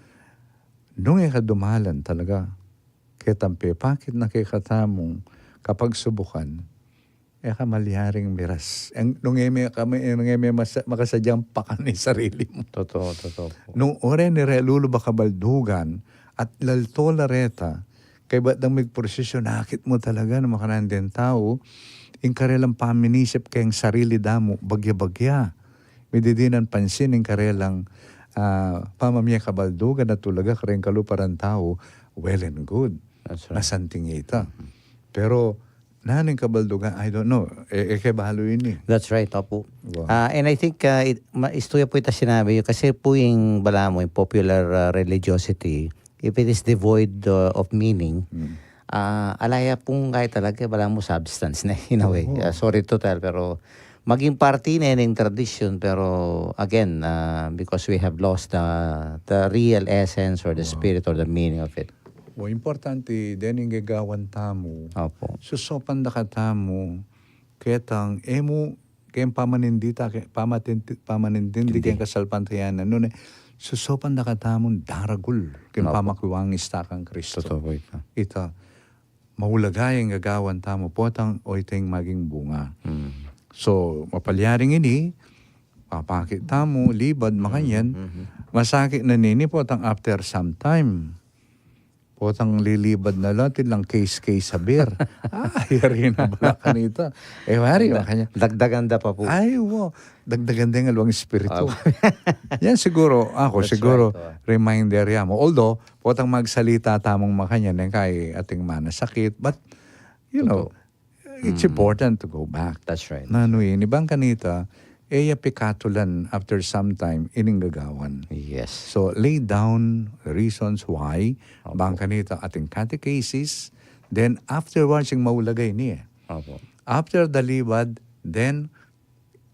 Nung e ka dumalan talaga, ketang pepakit na kekatamung kapagsubukan, e ka malyaring miras. Eng, nung e me ka, nung e me masa-, makasadyang pakan ing sarili mu. Totoo, totoo pu. Nung ora ini re lulub a kabaldugan, at lalto la reta, kaybat dang migprosesyon, akit mu talaga na makananu deng tau, ing karelang paminisip keng sarili da mu, bagya-bagya. Mididinan pansin ing karelang, a, pamamie kabaldugan at tulaga kareng kalupa rang tau, well and good. That's right. Masanting ita. Pero, nanu ing kabaldugan, I don't know. E, e ke balu ini. That's right, opo. Wow. A, and I think, a, it, ma-, istu ya pu ita sinabi yu, kasi pu ing balamu, ing popular, a, religiosity, if it is devoid, a, of meaning, a, ala ya pung kaya talaga, balamu substance na, in a way. Oo. A, sorry to tell, pero maging parte na ning tradisyon, pero again, a, because we have lost the, the real essence or the spirit or the meaning of it. O, importante, dening gagawan tamu. Opo. Susopan da katamu, ketang, e mu, keng pamanindita, ke-, pamatinti-, pamanintindi keng kasalpantayanan. Nune, susopan da katamu daragul, keng pamakiwang ista kang Kristo. Totoo pu ita. Ita, maulaga ing gagawan tamu, potang, o ita ing maging bunga. So, mapalyaring ini, papakit tamu, libad, makanyan, masakit na nini, potang after some time, potang lilibad na la, atin lang case-case a beer. A, yari na bala kanita. E wari, makanya. Dagdagan da pa pu. Ay, wa. Dagdagan da ing alwang espiritu. Yan siguro, aku, siguro, reminder ya mu. Although, potang magsalita tamung makanyan, e kai ating manasakit. But, you know, it's important to go back. That's right. Nanu ini, bang kanita, e ya pikatulan after some time, ining gagawan. Yes. So, lay down reasons why, bang kanita ating catechesis, then afterwards, ing maulaga ini e. Opo. After the libad, then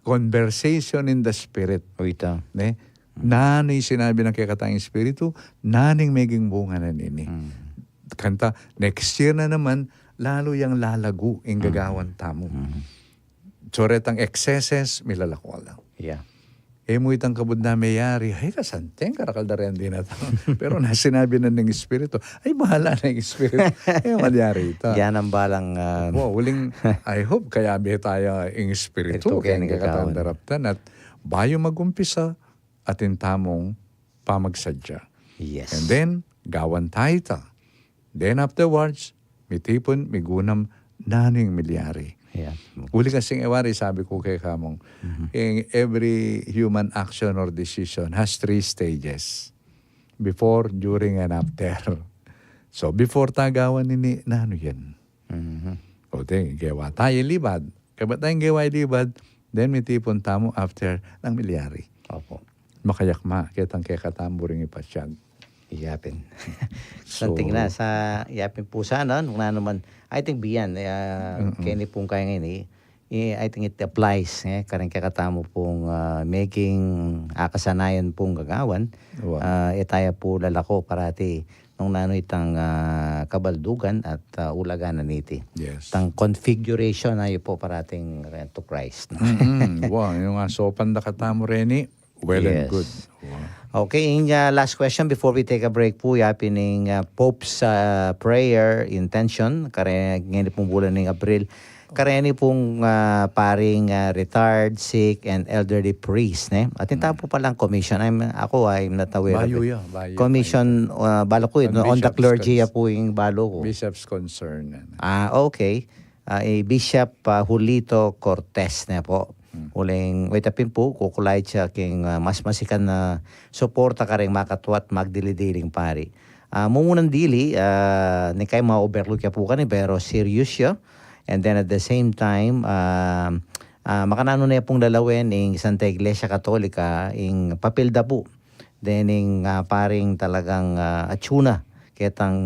conversation in the spirit. O ita. Ne? Nanu ing sinabi nang kekatang espiritu, nanu ing meging bunga na nini. Kanita, next year na naman, lalu yang lalagu ing gagawan tamu. So, retang excesses, milalako la. Yeah. E mu itang kabud na meyari, ay, kasanting, karakal da rin dinatang. Pero na sinabi na ning Espiritu, ay, bahala na ing Espiritu. E, malyari ita. Yan ang balang, ah, Wa, uling, I hope, kayabe taya ing Espiritu, Ito, kaya kaya ning nagkakawan. Katandaraptan, at bayu magumpisa, atin tamung pamagsadya. Yes. And then, gawan tayo ta. Then afterwards, mitipun, migunam, nanu ing milyari. Yeah. Uli kasing e wari, sabi ku kekamu, in every human action or decision has three stages. Before, during, and after. So, before ta gawan ini, nanu yan? Mhm. O, te, gewa tayo libad. Kabat tayang gewa libad, then mitipun tamu after nang milyari. Opo. Makayakma, ketang kekatambu ring ipasyag. Yapin. So- Santing na sa yapin pu sana, nung nanu man, I think biyan, eh, ah, keni pung kaya ngayon, eh, eh, I think it applies, eh, karing kekatamu pung, ah, making, ah, kasanayan pung gagawan, Wow. ah, e taya pu lalako parati nung nanu itang, ah, kabaldugan at, ah, ulaga na niti. Yes. Tang configuration na yu pu parating rent to Christ. Mm-mm. Wow, yung nga, so pandakatamu reni, well and Yes. good. Wow. Okay, ing, ah, last question before we take a break pu, yapin ning, ah, Pope's, ah, prayer intention, kare, ngeni pung bulan ning Abril. Kareni pung, ah, paring, ah, retired, sick, and elderly priest, ne? Atin tamu pu palang commission. I'm, ako, I'm not aware of Bayu it. ya, bayu. Commission, ah, balu ku, Ang on the bishop's clergy cons- ya pu ing balu ku. Bishop's concern. Ano. Ah, okay. Ah, i Bishop, ah, Julito Cortez ne pu. Uling, wait, apin pu, kukulait ya king, ah, mas masikan na suporta karing makatwa at magdili-diling pari. Ah, mumunang dili, ah, ning kai ma-overlook ya pu kani, pero serious ya. And then at the same time, ah, ah, makananu ne pung lalawen ing Santa Iglesia Katolika, ing papil da pu. Then ing, ah, paring talagang, ah, atsu na ketang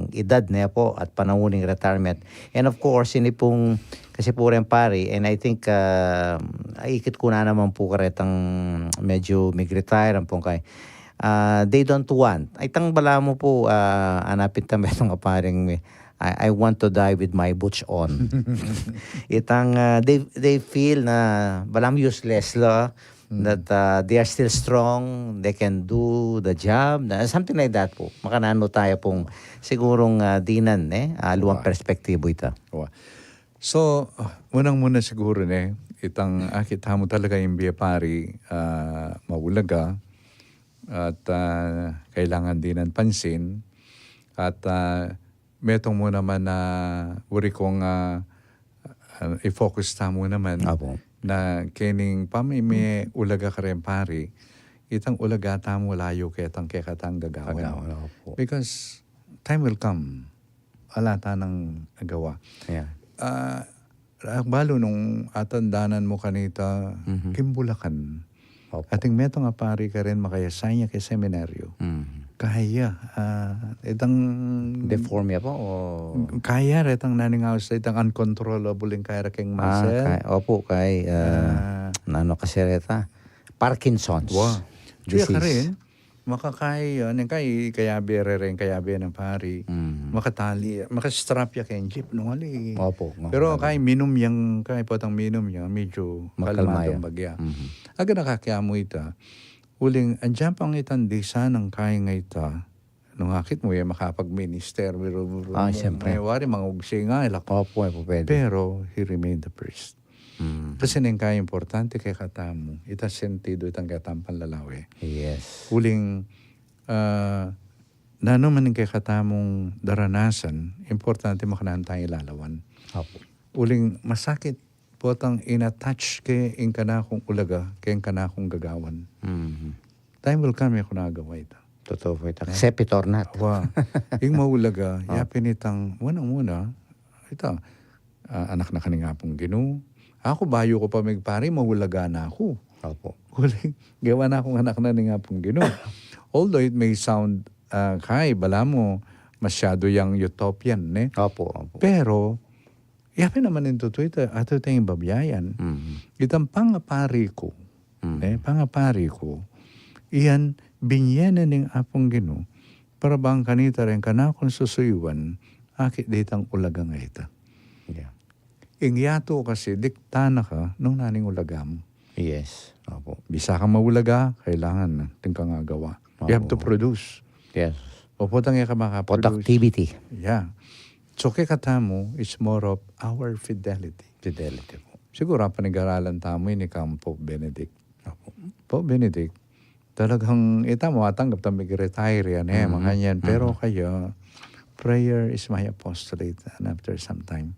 edad ne pu at panaun ning retirement. And of course, ini pung, kasi pu reng pari, and I think, ah, ikit ku na naman pu karetang medyo mig-retire, ampong kai, ah, they don't want. Itang balamu pu, ah, anapin ta metung a paring, I, I want to die with my boots on. Itang, ah, they, they feel na balamu useless la, that, ah, they are still strong, they can do the job, na, something like that pu. Makananu taya pung sigurung, ah, dinan, ne? Ah, luang perspektibo ita. Wa. So, ah, unang-muna siguru, ne, itang akit tamu talaga ing bie pari, ah, maulaga at, ah, kailangan dinan pansin at, ah, metung mu naman na uri kung, ah, ah, i-focus tamu naman Apo. na kening pamimiulaga kareng pari, itang ulaga tamu layu ketang kekatang gagawan. Gagawan, opo. Because time will come, ala ta nang agawa. Yeah. Ah, balu nung atandanan mu kanita, Mhm. kimbulakan. Opo. Ating metung a pari karin makayasanya ke seminaryo. Mhm. Kaya, ah, itang Deform ya po o? Kaya retang naningaus, itang uncontrollable ing kaya ra keng Ah, muscle. kay, opo, kay, ah, Ah. Nanu kasi reta? Parkinson's Wa. Kaya disease. Karin, makakai, ah, neng kai, kayabe re, reng kayabe nang pari. Mm. Makatali, makastrap ya keng jeep, nung ali. Opo, nga, Pero nga. Kay minum yang, kay potang minum yang, medyo Makalma kalmado ya. Bagya. Mhm. Aga nakakyamu ita. Uling, andiyan pang itang disa nang kay nga ita. Nung akit mu, ya makapag-minister, pero, Ah, siyempre. May wari, mangugsi nga, ilak. Opo, opo, pwede. Pero, he remained a priest. Mm. Kasi neng kaya importante kekatamu, ita sentido itang kekatang panlalawe. Yes. Uling, ah, nanu man ing kekatamung daranasan, importante makananu tang ilalawan. Opo. Uling masakit, potang in-attach ke ing kanakung ulaga, ke ing kanakung gagawan. Mhm. Time will come, ya ku nagawa ita. Totoo po ita. Accept it or not. Wa, ing maulaga, Ah. yapin itang, unang-una, ita, ah, anak na ka ning Apung Ginu. Aku, bayu ku pa migpari, maulaga na aku. Opo. Uling, gawa na akung anak na ning Apung Ginu. Although it may sound, ah, kay, balamu, masyado yang utopian, ne? Opo, opo. Pero, yapin naman ing tutu ita, atu tayang babyayan. Mhm. Itang pangapari ku, Mhm. eh, pangapari ku, iyan, binye na ning Apung Ginu, para bang kanita reng kanakung susuyuan, akit ditang ulaga nga ita. Yeah. Ing yatu kasi dikta na ka nung naning ulaga mu. Yes. Opo. Bisa kang maulaga, kailangan na atin kang agawa. You have to produce. Yes. Opo, tang e ka makaproduce. Productivity. Yeah. So, kekatamu, it's more of our fidelity. Fidelity po. Siguru, panigalan tamu ini kang Pope Benedict. Opo. Pope Benedict, talagang, ita mu, atanggap tamu, mag-retire yan, eh, mga yan. Pero kaya, prayer is my apostolate, and after some time,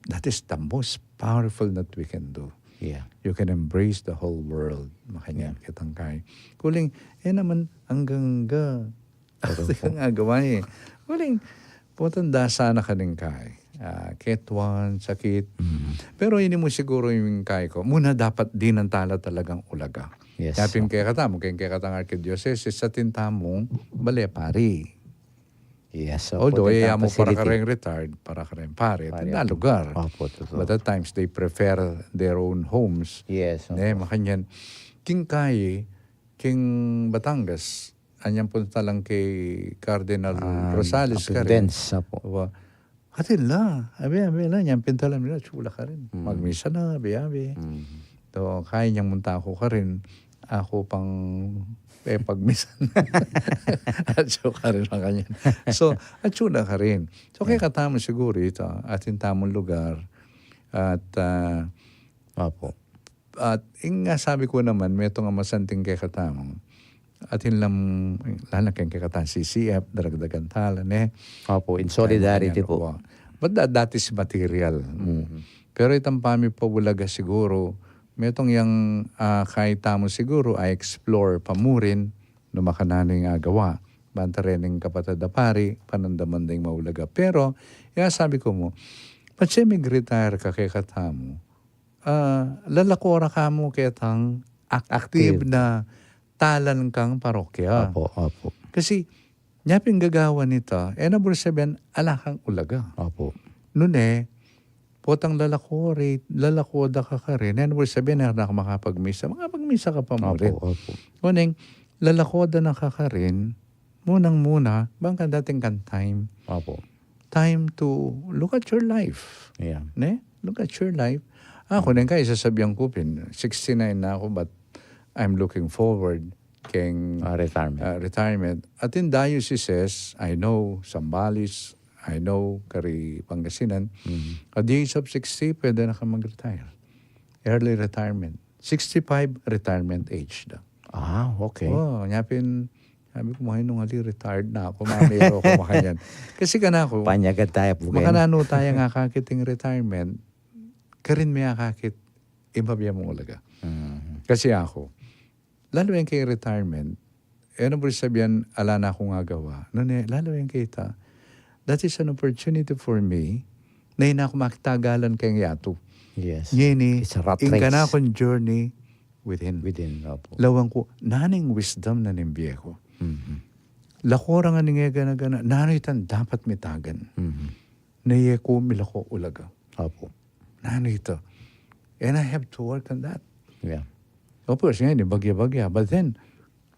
that is the most powerful that we can do. Yeah. You can embrace the whole world. Makanyan kitang kay. Kuling, eh naman, anggang ga. Ang agawa eh. Kuling, potang dasa na kaning kay. Ah, ketuan, sakit. Pero ini mu siguro yung kay ko. Muna dapat di nang tala talagang ulaga. Yes. Yapin kekatamu, keng kekatang arkidiocese, sa tintamung, bale pari. Yes, so, although, eh, amu para kareng retired, para kareng pari, pari, tindalugar. Opo, totoo. But at times, they prefer their own homes. Yes, ne, opo. Makanyan. King Kai, King Batangas, anyan punta lang kay Cardinal Rosales, Cardinal. Opo. Atin la, abi, abi la, nyang pintalan nila, chula karin. Magmisa na, abi, abi. To, kaya nyang munta ku karin, aku pang, eh, pagmisa na. Atsu karin, makanyan. So, atsu na karin. So, kaya katamu siguro ita, atin tamung lugar, at, ah, opo. At ing nga sabi ku naman, metung a masanting kekatamu. Atin lang, lalo na keng kekatang C C F, daragdagan tala, ne? Opo, in solidarity po. But that, that is material. Pero itang pamipaulaga siguro, metung yang, ah, kaya tamu siguro, a-explore pa mu rin, nung makananu ing agawa. Banta rening kapatad a pari, panandaman deng maulaga. Pero, ya sabi ku mu, patse mig-retire ka kekatamu, ah, lalako ra ka mu ketang active na talan kang parokya. Opo, opo. Kasi, nyapin gagawan ita, e na buri sabian, ala kang ulaga. Opo. Nune, potang lalako ri, lalako da ka karin, e na buri sabian, e na ka makapagmisa. Makapagmisa ka pa mu rin. Opo, opo. Nguneng, lalako da na ka karin, munang-muna, bang kang dating kang time. Opo. Time to look at your life. Yeah. Ne? Look at your life. Ako, neng kaya sasabian ku pin, sixty-nine na aku, but I'm looking forward keng, ah, retirement. Ah, retirement. Atin dioceses, I know, Zambales, I know, kari Pangasinan, at the age of sixty, pwede na ka mag-retire. Early retirement. Sixty-five, retirement age da. Ah, okay. Oh, nyapin, sabi ku, "Makanung ali, retired na aku, mamiro ku makanyan." Kasi kanaku, panyagad taya pu, makananu taya nga akakit ing retirement, karin me akakit ing pabie mung ulaga. Kasi aku, lalu yang keng retirement, e na buri sabian, ala na kung agawa. Nune, lalu yang kita, that is an opportunity for me, na e na ku makitagalan keng yatu. Yes. Ngeni, it's a rat race. Ing kanakung journey within. Within, opo. Lawan ku, nanu ing wisdom na ning bie ku. Lako ra ngan ing e gana-gana, nanu itang dapat mi tagan. Na e ku milako ulaga. Opo. Nanu ita? And I have to work on that. Yeah. Of course, ngeni, bagya-bagya. But then,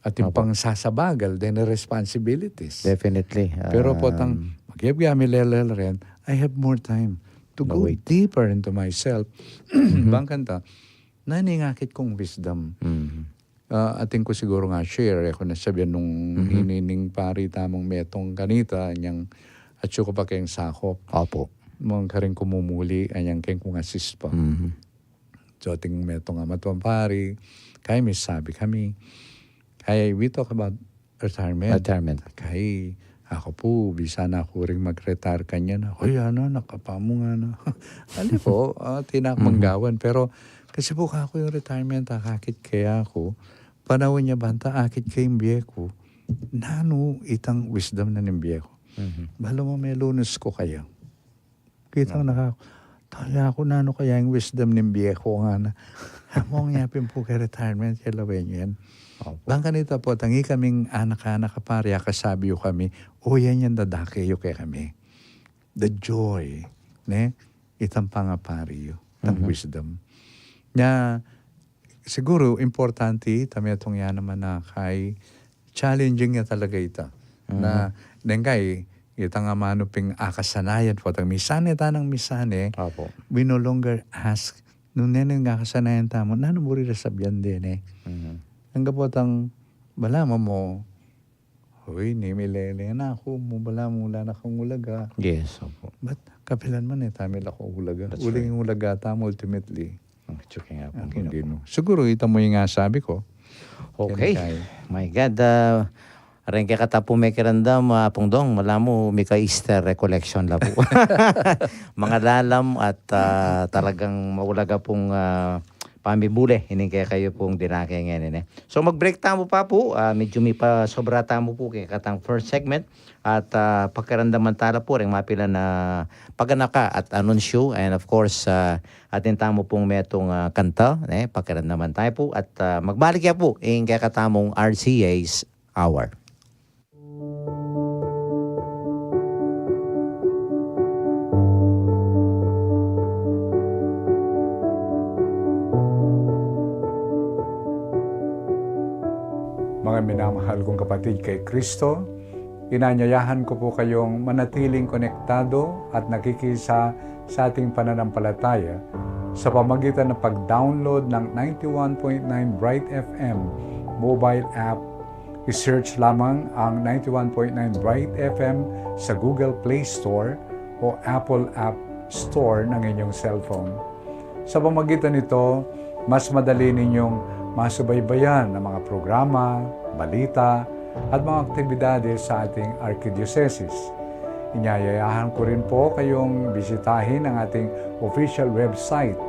atin pang sasabagal, then the responsibilities. Definitely. Pero potang, bagya-bagya, milelel rin, I have more time to go deeper into myself. Bang kanita, nanu ing akit kung wisdom. Ah, atin ku siguru nga share, e ku na sabian nung hinining pari tamung metung kanita, nyang atsu ku pa keng sakop. Opo. Mung karin ku mumuli, anyang keng kung assist pa. So, atin metung a matuang pari, kaya mi sabi kami, kaya we talk about retirement. Retirement. Kaya, aku pu, bisa na ku ring mag-retire kanyan. Uy, ana, nakapamu nga na. Ali pu, ah, atin aku manggawan. Pero, kasi pu, kaku yung retirement, akakit kaya ku, panaun nya banta, akit kaya ing bie ku, nanu itang wisdom na ning bie ku. Balu mu, melunus ku kaya. Kitang naka, taya ku, nanu kaya ing wisdom ning bie ku, ngana. Among yapin pu keng retirement, kaya lawen yan. Opo. Bang kanita pu, tangi kaming anak-anak a pari, akasabi yu kami, o yan, yan dadake yu kekami. The joy, ne? Itang pangapari yu, itang wisdom. Nya, siguru, importante, ita metung ya naman a kay challenging ya talaga ita. Na, neng kay, Itang amanu pin akasanayan potang misane tanang misane, Opo. We no longer ask, nung nene ing akasanayan tamu, nanu buri la sabian dene? Mhm. Angga potang, balamu mu, "Uy, ni milele na aku, mu balamu wala na kang ulaga." Yes, opo. But kapilan man e tamu la kang ulaga. That's right. Uling ulaga tamu ultimately. Ang tsuking Apung Apung Ginu. Ginu. Siguru ita mu ing asabi ku. Okay. Kaya kaya. My God, ah, reng kekata pung mekiramdam, ah, Apung Dong, malamu mika-Easter recollection la pu. Mangalalam at, ah, talagang maulaga pung, ah, pamibule ining kekayu pung dinake ngeni, ne. So, mag-break tamu pa pu, ah, medyu mipasobra tamu pu kekatang first segment at, ah, pakiramdaman tala pu reng mapilan a paganaka at anunsyu, and of course, ah, atin tamu pung metung, ah, kanta, ne, pakiramdaman tala pu at, ah, magbalik ya pu ing kekatamung R C A's Hour. Mga minamahal kong kapatid kay Kristo, inanyayahan ko po kayong manatiling konektado at nakikisa sa ating pananampalataya sa pamagitan ng pag-download ng ninety-one point nine Bright F M mobile app. I-search lamang ang ninety-one point nine Bright F M sa Google Play Store o Apple App Store ng inyong cellphone. Sa pamagitan nito, mas madali ninyong masubaybayan ang mga programa, balita, at mga aktibidades sa ating arkidiosesis. Inyayayahan ko rin po kayong bisitahin ang ating official website,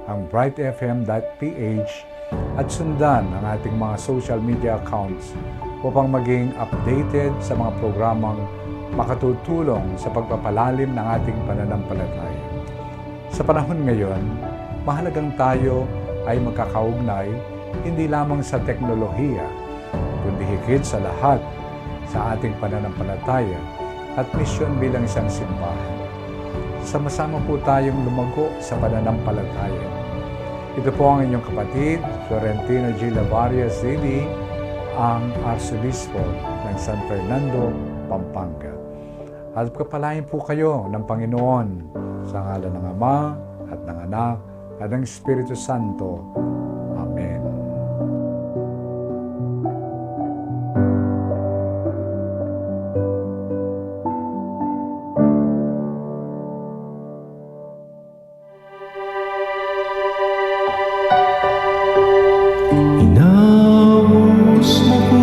ang bright F M dot P H, at sundan ang ating mga social media accounts upang maging updated sa mga programang makatutulong sa pagpapalalim ng ating pananampalataya. Sa panahon ngayon, mahalagang tayo ay magkakaugnay hindi lamang sa teknolohiya, kundi higit sa lahat sa ating pananampalataya at misyon bilang isang simbahan. Sama-sama po tayong lumago sa pananampalataya. Ito po ang inyong kapatid, Florentino G. Lavaria, C D, ang Arsobispo ng San Fernando, Pampanga. At pagpalain po kayo ng Panginoon sa ngalan ng Ama at ng Anak at ng Espiritu Santo. Amen. Inaus na po.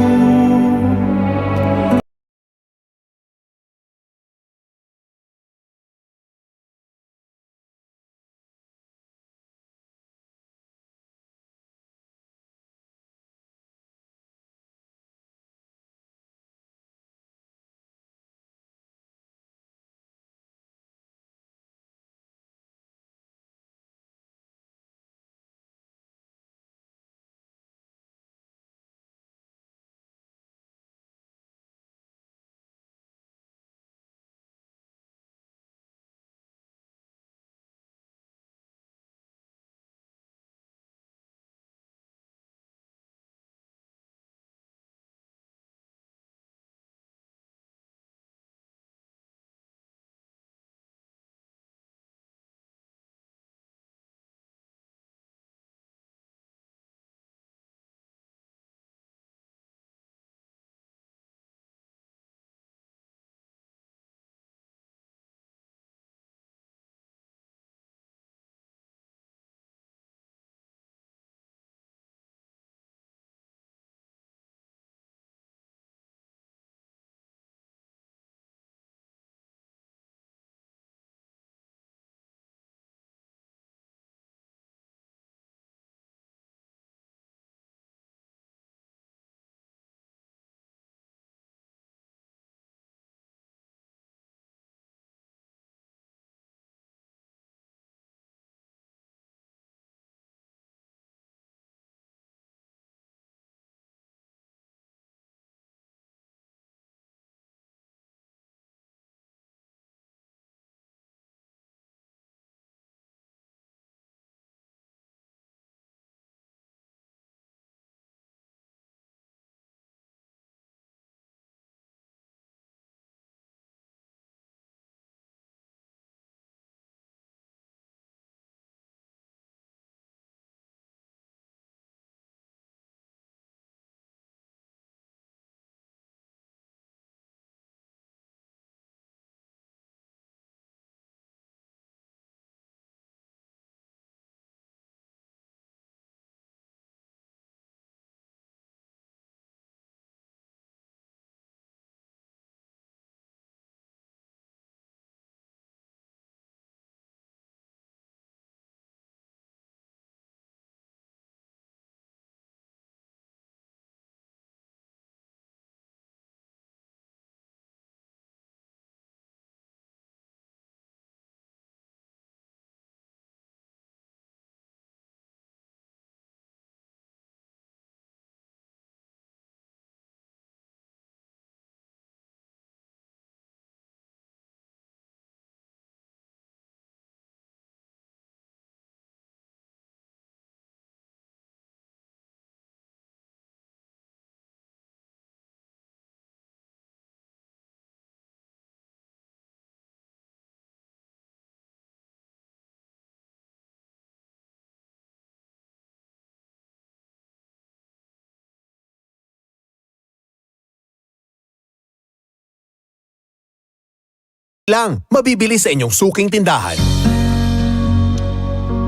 lang mabibili sa inyong suking tindahan.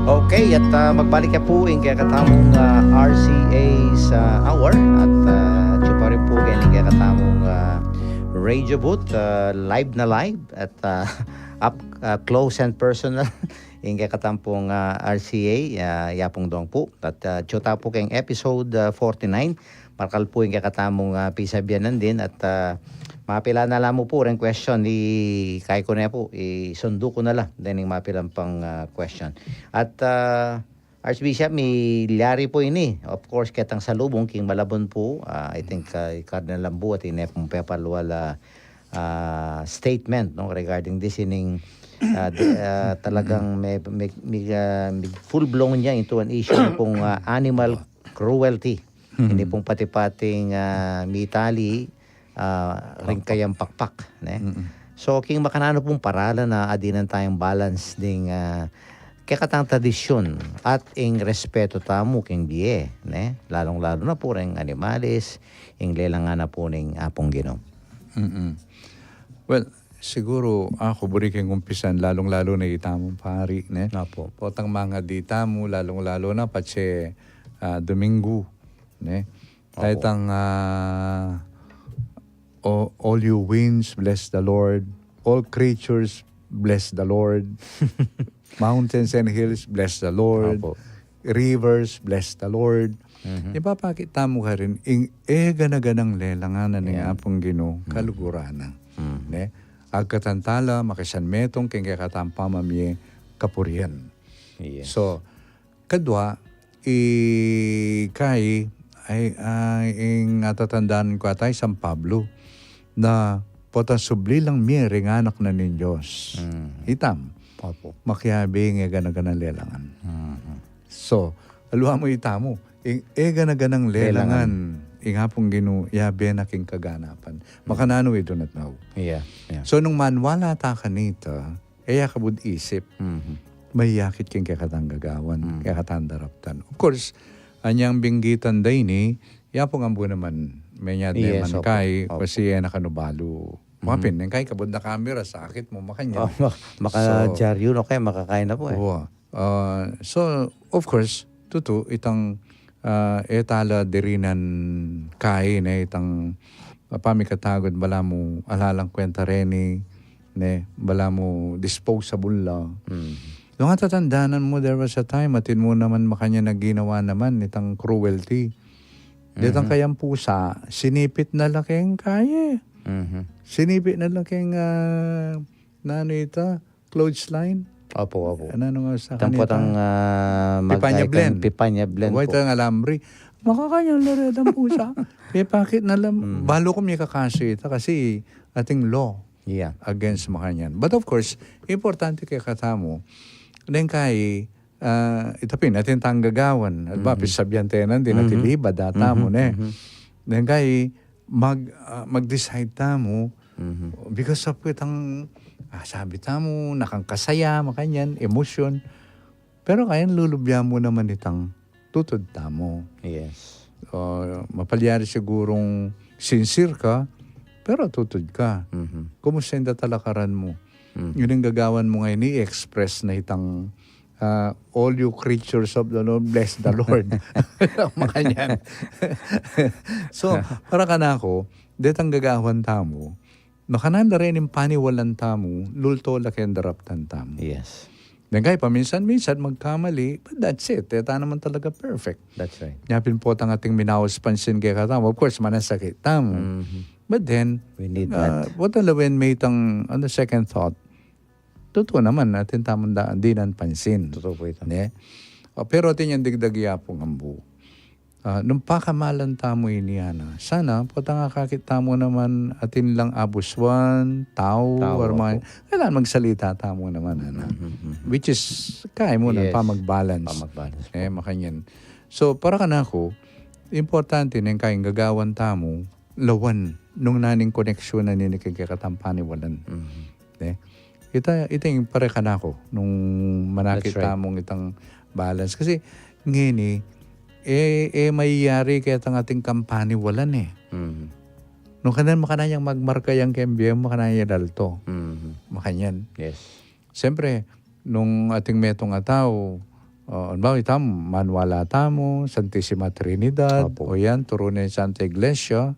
Okay, at, ah, magbalik ya pu ing kekatamung, ah, R C A sa hour at, ah, atyu pa rin pu keng kekatamung, ah, radio booth, ah, live na live at, ah, up, ah, close and personal ing kekatampung, ah, R C A, ah, yapung dong pu. At, ah, atyu ta pu keng episode, ah, forty-nine. Markal pu ing kekatamung, ah, pisabianan din at, ah, mapilan na la mu pu reng question i kai ku ne pu, isundu ku na la dening mapilan pang, ah, question. At, ah, Archbishop, milyari pu ini. Of course, ketang salubung king Malabon pu, ah, I think, ah, i Cardinal Lambu atin ne pung pepalual, ah, ah, statement, no, regarding this ining, ah, di, ah, talagang may, may, may, ah, may full blown ya into an issue na pung, ah, animal cruelty. Ini pung pati-pating, ah, mitali, ah, ring kayang pakpak, ne? So, king makananu pung paralan a adinan tayang balance ding, ah, kekatang tradisyun at ing respeto tamu king bie, ne? Lalung-lalu na pu reng animalis, ing lelangan na pu ning Apung Ginu. Mm-mm. Well, siguru aku buri keng umpisan, lalung-lalu na itamung pari, ne? Apo. Potang mangadi tamu, lalung-lalu na patse, ah, Domingo, ne? Apo. Taytang, ah, "O-, all you winds, bless the Lord. All creatures, bless the Lord. Mountains and hills, bless the Lord. Apo. Rivers, bless the Lord." Mhm. Ipapakit tamu karin, ing e gana-ganang lelangan na ning Apung Ginu, kaluguran na. Mhm. Ne? Agkatan tala, makisanmetung, king kekatang pamamie, kapurian. Yes. So, kadua, i kai, ay, ay, ing atatandanan ku ata i San Pablo, na potang subli lang mie ring anak na ning Dios. Mm. Itam. Opo. Makiabe ing e gana-ganang lelangan. Mhm. So, aliwa mu itamu, ing e gana-ganang lelangan, lelangan, ing Apung Ginu, yabe na king kaganapan. Mm. Makananu, we do not know. Yeah, yeah. So, nung maniwala ta kanita, e ya kabud isip. Mhm. Mayakit king kekatang gagawan, mm, kekatang daraptan. Of course, anyang binggitan da ini, yapung ambu naman, menyad, yes, naman opo, kai, opo, kasi e na kanu balu. Mhm. Mapin, neng kai kabud na kamera, sakit mu makanyan. Oh, mak-, maka-, so, dyaryu no kaya, makakain na pu e. Wa. Ah, so, of course, tutu, itang, ah, e tala dirinan kai, ne, itang, ah, pamikatagud, balamu ala lang kwenta reni, ne, balamu disposable la. Mm. Nung atatandanan mu, there was a time, atin mu naman makanyan a ginawa naman, itang cruelty. Detang, mhm, kayang pusa, sinipit na la keng kai. Mhm. Sinipit na la keng, ah, nanu ita, clothesline. Opo, opo. Ano, ano nga sa kanita? Tampot ang, ah, pipanya magkaitan, blend. Pipanya blend pu. Itang alambre. Makakanyan la retang pusa. Ipakit na la. Mm. Balu ku mikakasu ita kasi ating law, yeah, against makanyan. But of course, importante kekatamu, neng kai, ah, ita pin, atin tang gagawan. At ba, mhm, pisabian te nan, di na, mhm, tilibad, data mu, mhm, ne? Mhm. Neng kai, mag, ah, mag-decide tamu, mhm, because of itang, ah, sabi tamu, nakang kasaya, makanyan, emosyon. Pero kayan lulubya mu naman itang tutud tamu. Yes. Ah, mapalyari sigurung sincere ka, pero tutud ka. Mhm. Kumusta ing talakaran mu? Mhm. Yun ing gagawan mu ngeni, i-express na itang ah, "All you creatures of the Lord, bless the Lord." Makanyan. So, para kanaku, detang gagawan tamu, makananu la reng paniwalan tamu, lulto la keng daraptan tamu. Yes. Deng kai paminsan-minsan magkamali, but that's it. E ta naman talaga perfect. That's right. Nya pin potang ating minaus pansin kekatamu. Of course, manasakit tamu. Mhm. But then, we need, ah, that. Potang lawen me itang, ano, second thought. Tutu naman, atin tamung da-, dinan pansin. Tutu pu ita. Ne? O, pero atin yang digdag ya pung ambu. Ah, nung pakamalan tamu ini, ana, sana, potang akakit tamu naman, atin lang abuswan, tau, tau, or mga, opo, kailangan magsalita tamu naman, ana. Mhm, mhm. Which is, kaya mu na, yes, pamag-balance. Pamag-balance pu. Eh, makanyan. So, para kanaku, importante neng kaing gagawan tamu, lawan nung naning koneksyon na nini keng kekatang paniwalan. Mhm. Ne? Ita, ita ing pare kanaku nung manakit, that's right, tamung itang balance. Kasi ngeni, e, e mayayari ketang atin kang paniwalan e. Mhm. Nung kanan makanyan magmarka yang keng bie mu, makanyan lalto. Mhm. Makanyan. Yes. Siyempre, nung atin metung a tau, ah, halimbawa, ita, maniwala tamu, Santisima Trinidad, Opo. o yan, turu ne Santa Iglesia.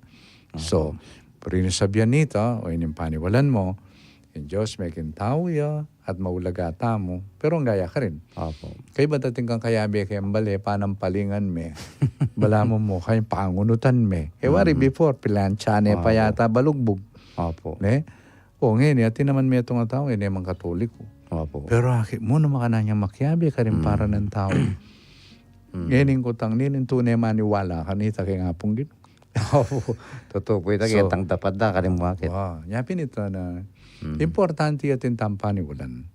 So, Opo. Purihin sabyan nita, o ining paniwalan mu, ing Dios meking tau ya, at maulaga tamu, pero angga ya karin. Opo. Kaybat atin kang kayabe keng bale, panampalingan me. Balamu mu kayang pangunutan me. E wari Mhm. before, pilancha ne pa Opo. yata balugbug. Opo. Ne? O, ngeni, atin naman metung a tau, e ne man Katoliko. Opo. Pero akit mu, nung makanyan makiabe karin Mm. para nang tau. Mm. Ngeni ing kutang nini, nung tune maniwala kanita keng Apung Ginu. Opo. Tutu pu ita, So, ketang dapat da, karin mu akit. Wa, nya pin ita na, Mm. importante atin tang paniwalan.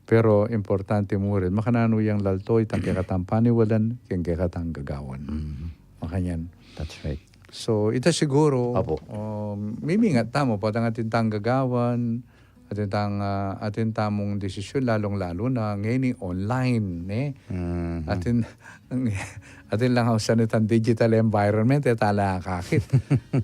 Pero importante mu rin, makananu yang lalto itang kekatang paniwalan, keng kekatang gagawan. Mm. Makanyan. That's right. So, ita siguro, Opo. um, mimingat tamu, potang atin tang gagawan, atin tang, ah, atin tamung desisyon, lalung-lalu na ngeni online, ne? Mhm. Atin, atin lang ausan itang digital environment, e tala akakit.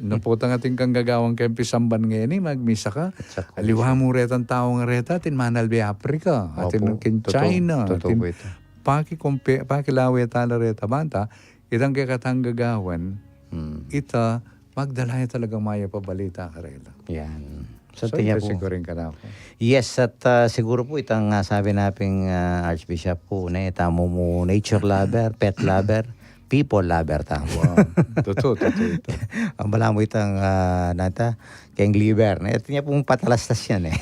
Nung potang atin kang gagawan keng pisamban ngeni, magmisa ka. At saka Aliwa mu retang tau ngan reta, atin manalbe Africa, atin Opo. keng Totoo. China, Totoo atin pu ita. paki-, kumpe-, pakilawe tala reta banta, itang kekatang gagawan, Hmm. ita, magdala ya talagang mayap a balita karela. Yan. So, So, ita pu. siguro ing kanaku. Yes, at, ah, siguro pu itang, ah, sabi na pin, ah, Archbishop pu, ne, tamu mu nature lover, pet lover, people lover tamu. Wow. Tutu, tutu ita. Ang balamu itang, ah, nata, keng liver, ne? Ito niya pung patalastas yan, e.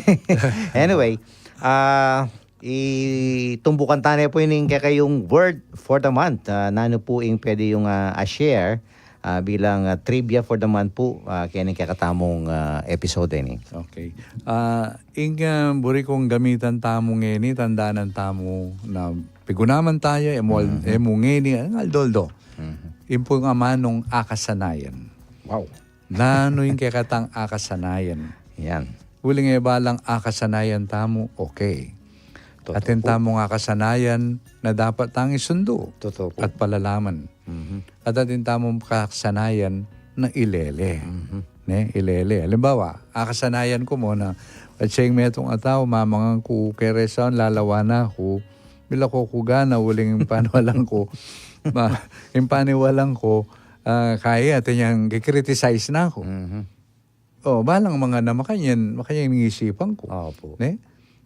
Anyway, ah, itumbukan ta ne pu ining kekayung word for the month. Ah, nanu pu ing pwede yung, ah, a-share, ah, bilang, ah, trivia for the month pu, ah, keni kekatamung, ah, episode ini. Okay. Ah, ing, ah, buri kung gamitan tamu ngeni, tandanan tamu na pigunaman tamu, e mu, Mhm. e mu ngeni, ang aldo-aldo. Mhm. Ing pung amanung akasanayan. Wow. Nanu ing kekatang akasanayan? Yan. Uling e balang akasanayan tamu, okay. Totoo Atin pu. tamung akasanayan na dapat tang isundu Totoo pu. at palalaman. Mhm. At atin tamung akasanayan na ilele. Mhm. Ne, ilele. Halimbawa, akasanayan ku mu na, at siyang metung a tau, mamangan ku keng restaurant, lalawan na ku, bila ku kugana, uling paniwalan ku, ma-, ing paniwalan ku, ah, kaya, atin yang kikriticize na ku. Mhm. O, balang mangan na makanyan, makanyan ing isipan ku. Opo. Ne?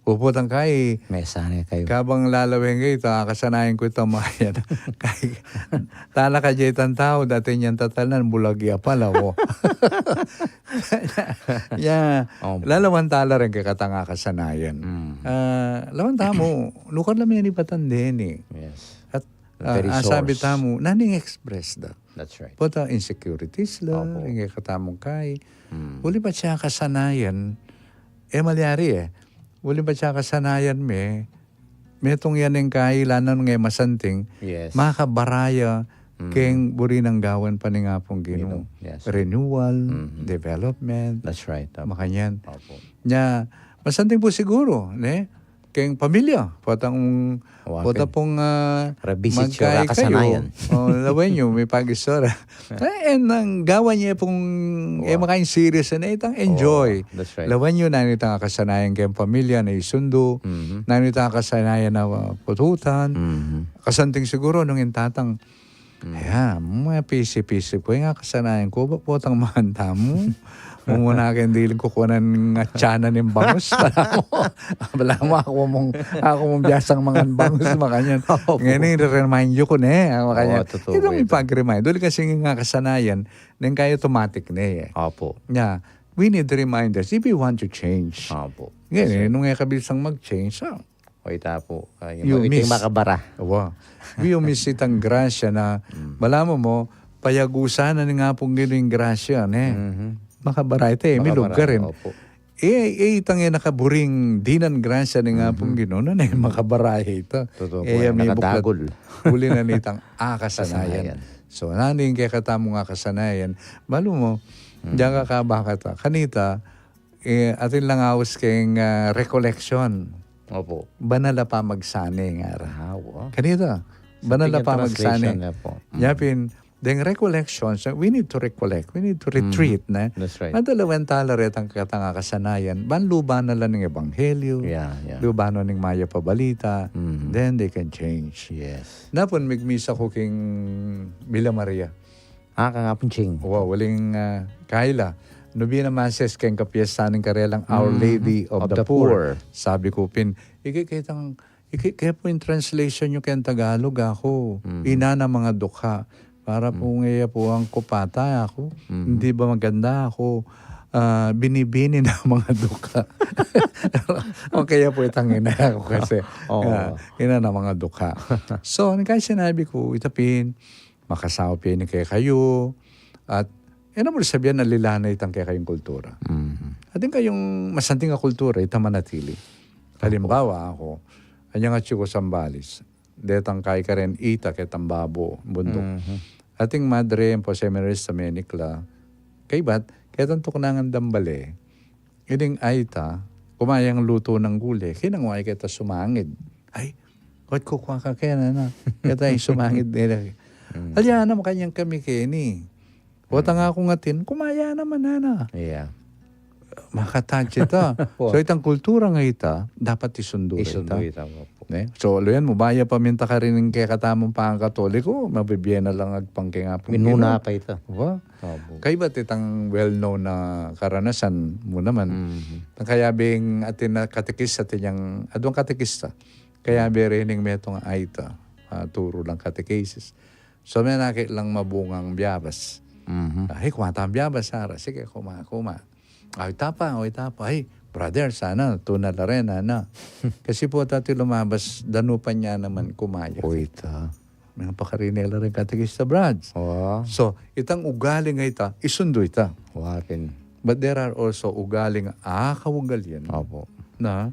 Puputang kai, Mesa ne kayu. kabang lalawen kayu, ita, akasanayan ku ita mayan. Kai, tala ka ja itang tau, dati niyang tatalnan, bulag ya pala, o. Ya, Opo. lalawan tala rin kekatang akasanayan. Mm. Ah, lawan tamu, nukar la menibatan deni. Yes. At, The ah, very asabi source. tamu, nanu ing express da? That's right. Pota insecurities la, Opo. ing kekatamung kai. Mm. Uli pa siya kasanayan, e malyari e. Uli pa siya kasanayan me, metung yan ing kai, lanan nung e masanting, Yes. makabara ya Mm. keng buri nang gawan pa ning Apung Ginu. Ginu, yes. Renewal, Mhm. development, That's right. Opo. makanyan. Opo. Nya, masanting pu siguru, ne? Keng pamilya, potang, Wa, pota ken. pung, ah, Revisit your magkai kayu. akasanayan. O, lawen yu, mipag-istorya. E, e, nang gawan ye pung, e, Wa. makain serious na itang enjoy. Oh, that's right. Lawen yu, nanu itang akasanayan keng pamilya na isundu, Mhm. nanu itang akasanayan na, ah, pututan. Mhm. Kasanting siguru nung ing tatang, Mm. Aya, mapisi-pisi ku, e, ing akasanayan ku, ba potang mangan tamu? Mumuna keng diling kukunan, atsanan ing bangus. Balamu, balamu aku mung, aku mung biasang mangan bangus, makanyan. Opo. Ngeni, re-remind yu ku ne, makanyan. Oo, totoo Ita pu ita. mipag-remind. Uli kasi ing akasanayan, neng kai automatic ne, e. Opo. Nya, we need reminders if we want to change. Opo. Ngeni, Yes, sir. nung e ka bisang mag-change, ah, O ita pu, ah, yu ita ing miss. makabara. Wa. Yu miss itang grasya na, Mm. balamu mu, payagusan na ning Apung Ginu ing grasya, ne? Mhm. Makabara ita, e, Makabara, milug karin. opo. E, e, itang e nakaburing dinan grasya ning Mhm. Apung Ginu, na, ne, Mm. makabara ita. Totoo E, pu, e, e, mibuklat. nakadagul. Uli na nitang akasanayan. Kasanayan. So, nanu ing kekatamung akasanayan? Balu mu, Mm. diak ka kabakata. Kanita, e, atin lang aus keng, ah, recollection. Opo. Banal a pamagsane, ngara. Ah, wa. Kanita, banal a Something yung pamagsane. translation niya po. Mm. Yapin, Deng recollections, we need to recollect, we need to retreat, ne? That's right. Madalawen tala retang katang akasanayan, ban luban na la ning ebanghelyo, Yeah, yeah. luban na ning mayap a balita, then they can change. Yes. Napun, migmisa ku king Villa Maria. Ah, ka nga pun, Ching. Wa, uling, ah, kaila. Nubina mases keng kapiestan ning karelang Our Lady of, the, Poor. Sabi ku pin, iki ketang, iki ke pu ing translation yu keng Tagalog, aku. Ina na mga dukha. Para pu ngeya pu ang kupata aku. Hindi ba maganda aku? Ah, binibini na mga dukha. O kaya pu itang ina aku kasi. Oo. Ah, ina na mga dukha. So, ang kaya sinabi ku, itapin, makasaup ya ini kekayu, at, e na mu sabian na lila na itang kekayung kultura. Atin kayung masanting a kultura, ita manatili. Halimbawa, aku, anyang atsu ku Zambales, detang kaikaren ita ketang babo, bunduk. Ating madre, po seminaries sa Menikla, kaibat, ketang tuknangan dang bale, ining aita, kumayang lutu nang gule, kinangwa keta sumangid. Ay, wat kukwa ka kena na. Keta ing sumangid nila. Alya na, makanyang kami keni. Wata nga kung atin, kumaya naman, nana. Yeah. Makatouch ita. So, itang kultura nga ita, dapat isundu ita. Isundu ita, opo. Ne? So, luyan mu, baya pa minta karin ing kekatamung pangkatoliko, mabibie na lang agpang keng Apung Ginu. Minuna pa ita. Wa? Opo. Kaibat itang well-known na karanasan mu naman. Nang kaya bing atin na katekista, atin yang, aduang katekista. Kaya bere ning metung aita, ah, turu lang katekesis. So, menakit lang mabungang biyabas. Ay, kumata ang biyabas, Sara. Sige, kuma, kuma. Ay, tapa, ay, tapa. Ay, brother, sana, tuna la rin, ana. Kasi po, tati lumabas, danupan niya naman kumaya. Uy, ta. May pakarinela rin katekista, Brad. Wow. So, itang ugali nga ita, isundu ita. Warin. But there are also ugali nga, ah, kaugalian. Opo. Na,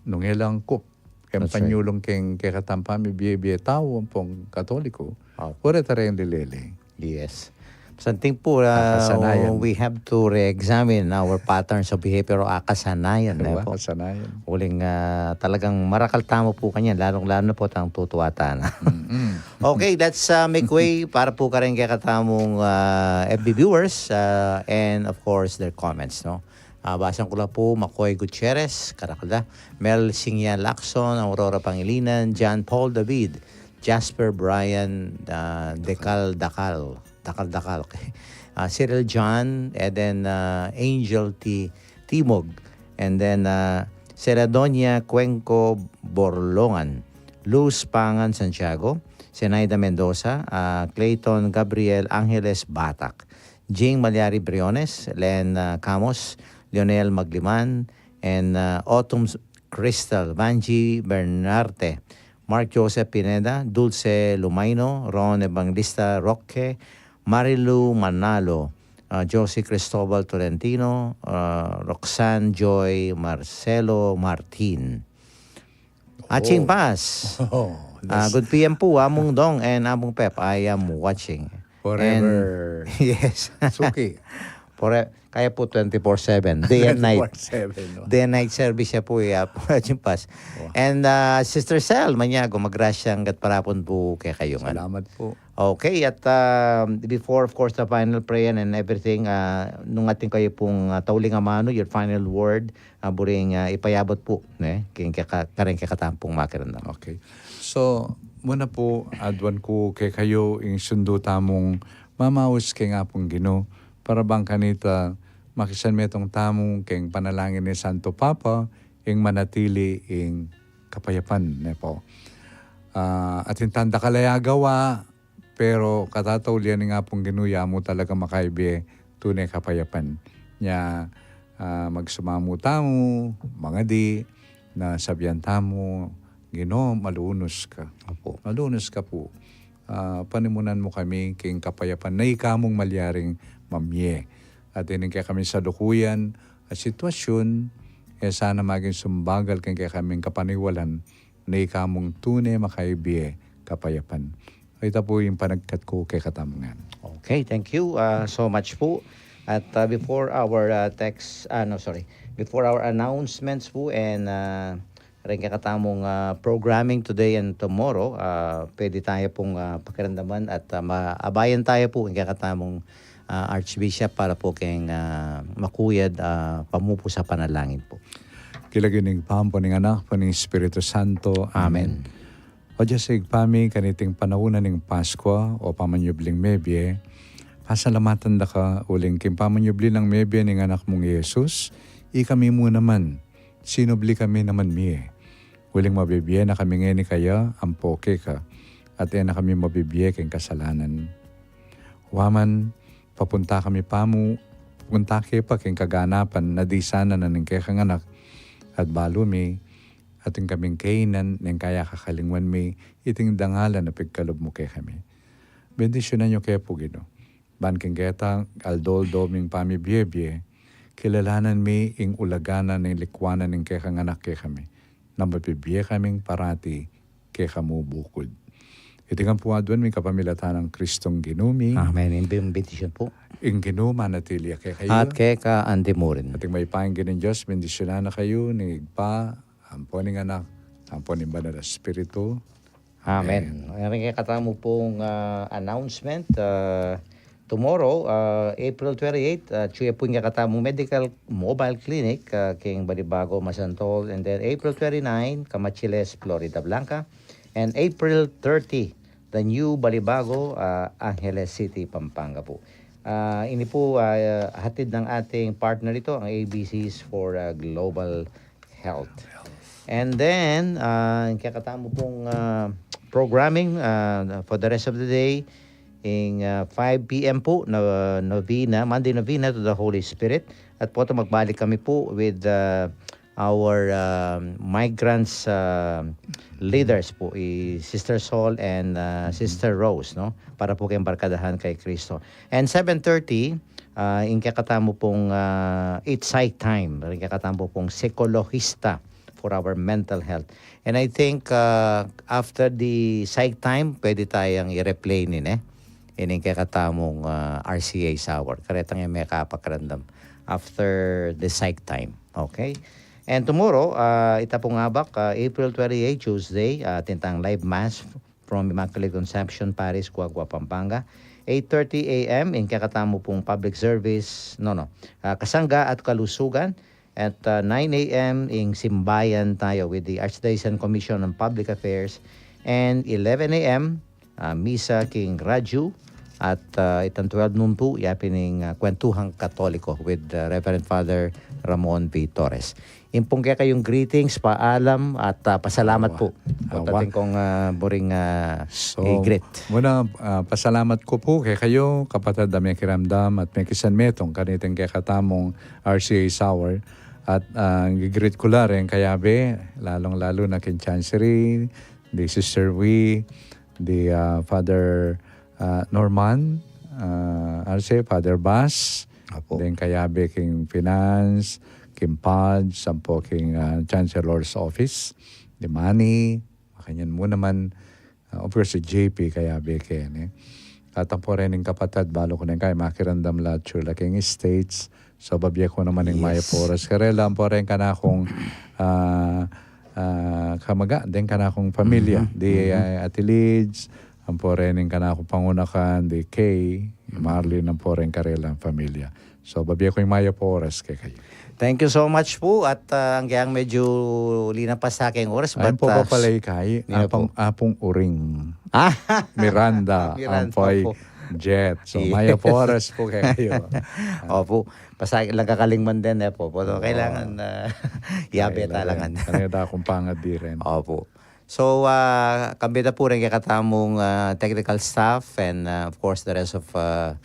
nung elangkup, keng panyulung keng kekatang pamibie-bie tau, ampong Katoliko, Opo. Pure ta rin lilele. Yes. Santing po, uh, Kasanayan. We have to re-examine our patterns of behavior o akasanayan. Diba? Po. Kasanayan. Uling uh, talagang marakal tamu po kanyan, lalong-lalo na po tang tutuatan. Okay, let's uh, make way para po karin kaya katamung uh, F B viewers uh, and of course their comments, no? Uh, basang ko la po, Makoy Gutierrez, Karakalda, Mel Singya Lacson, Aurora Pangilinan, John Paul David, Jasper Brian, uh, Dekal Dakal, Dakal Dakal, okay. Uh, Cyril John, and then uh, Angel T. Timog, and then uh, Sera Doña Cuenco Borlongan, Luz Pangan Santiago, Senaida Mendoza, uh, Clayton Gabriel Angeles Batak, Jing Malyari Briones, Len uh, Camos, Lionel Magliman, and uh, Autumn Crystal, Vanji Bernarte, Mark Joseph Pineda, Dulce Lumaino, Ron Evangelista Roque, Marilu Manalo, uh, Josie Cristobal Tolentino, uh, Roxanne Joy Marcelo Martin. Aching Paz. Oh, Uh, good P M po, Among Dong and Among Pep. I am watching. Forever. And, yes. Suki. Pore, kaya po twenty-four seven. Day and night. Twenty-four seven, no? Day and night service siya po, eh, Apo Aching Paz. And uh, Sister Sel Maniago, magrasyang gatparapun po kekayu ngan. Salamat po. Okay, at uh, before, of course, the final prayer and everything, uh, nung atin kayu pung uh, tauling amanu, your final word, uh, buring uh, ipayabut po, ne? King keka, karing kekatampung makiramdam. Okay. So, muna po, aduan ku kekayu ing sundu tamung mamaus keng Apung Ginu, para bang kanita makisanmetung tamu keng panalangin ni Santo Papa, ing manatili ing kapayapan, ne po. Ah, atin tang dakal a gawa, pero katataulian ning Apung Ginu ya mu talaga makaibie tune kapayapan. Nya, ah, magsumamu tamu, mangadi, na sabian tamu, Ginu, malunus ka. Opo. Malunus ka po. Ah, panimunan mu kami king kapayapan na ika mung malyaring mamie. At ining kekami salukuyan a sitwasyun, e sana maging sumbagal king kekaming kapaniwalan na ika mung tune makaibie kapayapan. Ita po ing panagkat ku kekatamu ngan. Okay, thank you uh, so much po. At uh, before our uh, text, uh, no, sorry, before our announcements po and uh, ring kekatamung, ah, programming today and tomorrow, ah, pwede tayo pung, ah, pakiramdaman at, ah, maabayan tayo pu ing kekatamung, ah, Archbishop para pu keng, ah, makuyad, ah, pamupu sa panalangin pu. King lagyu ning Ibpa, ampo ning Anak, ampo ning Espiritu Santo. Amen. Amen. O Dios, Ibpa mi, kaniting panaun na ning Paskua, o pamanyubling mebie, pasalamatan da ka uling king pamanyubli nang mebie ning Anak mung Jesus, ikami mu naman, sinubli kami naman mie. Uling mabibie na kami ngeni kaya, ampo keka, at e na kami mabibie king kasalanan. Wa man, papunta kami pamu, papunta ke pa king kaganapan na disanan na ning kekang Anak, at balu mi, atin kaming kainan ning kaya kakalingwan mi, iting dangalan a pigkalub mu kekami. Bendisyunan yu ke pu, Ginu. Ban king keta aldo-aldo ming pamibiebie, kilalanan mi ing ulaga na ning likwanan ning kekang Anak kekami, na mabibie kaming parati kekamu bukud. Iti ngan pu aduan mi kapamilatan nang Kristong Ginu mi. Amen. Ing bendisyun pu. Ing Ginu manatili ya kekayu. At keka antimurin. Ating mayupayang Ginung Dios, bendisyunan na kayu ning Ibpa, ampo ning Anak, ampo ning Banal a Espiritu. Amen. Amen. Ring kekatamu pung, ah, announcement, ah, tomorrow, ah, April twenty-eight, ah, atyu ya pu ing kekatamung medical mobile clinic, ah, king Balibago, Masantol, and then April twenty-nine, Camachiles, Floridablanca, and April thirty, the new Balibago, ah, Angeles City, Pampanga pu. Ah, ini pu, ah, hatid ng ating partner ito, ang A B Cs for, ah, Global Health. And then, ah, ing kekatamu pung, ah, programming, ah, for the rest of the day, ing, ah, five P M pu na novena, Monday novena to the Holy Spirit. At pu, magbalik kami pu with, ah, our, ah, migrants, ah, leaders pu, i Sister Sol and, ah, Sister Rose, no? Para pu keng Barkadahan kay Kristo. And seven thirty, ah, ing kekatamu pung, ah, It's Psych Time, ing kekatamu pung psikolohista for our mental health. And I think, ah, after the Psych Time, pwede tayang i-replay nin, eh. Ining kekatamung, ah, R C A Hour. Karetang e me kapakiramdam after the Psych Time. Okay? And tomorrow, ah, ita pung abak, ah, April twenty-eight, Tuesday, ah, atin tang live mass from Immaculate Conception Parish, Guagua, Pampanga. Eight thirty A M, ing kekatamu pung public service, no, no, ah, kasangga at kalusugan. At, ah, nine A M, ing simbayan tayo with the Archdiocesan Commission on Public Affairs. And eleven A M, ah, misa king radyu. At, ah, itang twelve noon pu, yapin ing, ah, Kwentuhang Katoliko with, ah, Reverend Father Ramon V Torres. Ing pung kekayung greetings, paalam, at, ah, pasalamat pu. Awa. Awa. Atin kung, ah, buring, ah, i-greet. Muna, ah, pasalamat ku pu kekayu, kapatad a mekiramdam at mekisanmetung kaniting kekatamung R C A Hour. At, ah, i-greet ku la ring kayabe, lalung-lalu na king Chancery, di Sister Wee, di, ah, Father, ah, Norman, ah, R C, Father Bas, apo, deng kayabe king Finance, king P A D S, ampo king, ah, Chancellor's Office, di Manny, makanyan mu naman, ah, of course, si J P kayabe ke, ne? At ampo reng kapatad, balu ku neng kaya makiramdam la atyu la king States. So, babie ku naman ing mayap a oras karela, ampo reng kanakung, ah, ah, kamaga, deng kanakung pamilya. Mhm. Di, ah, Ate Lids, ampo reng kanakung pangunakan, di Kay, Marlene, ampo reng karelang pamilya. So, babie ku ing mayap a oras kekayu. Thank you so much pu. At, ah, agyang medyu linampas na king oras, ayun but, pu, ah, papalay kay, nino pu? Apung, Apung Uring. Ah! Miranda, Miranda, ampo i opo. Jet. So, yes, mayap a oras pu kekayu. Opo. Basta lang kakalingwan din, e pu. Pero kailangan, ah, yabe talaga. Kailangan. Ano yung dakong pangad di rin? Opo. So, ah, kambe da pu ring kekatamung, ah, technical staff and, ah, of course, the rest of, ah,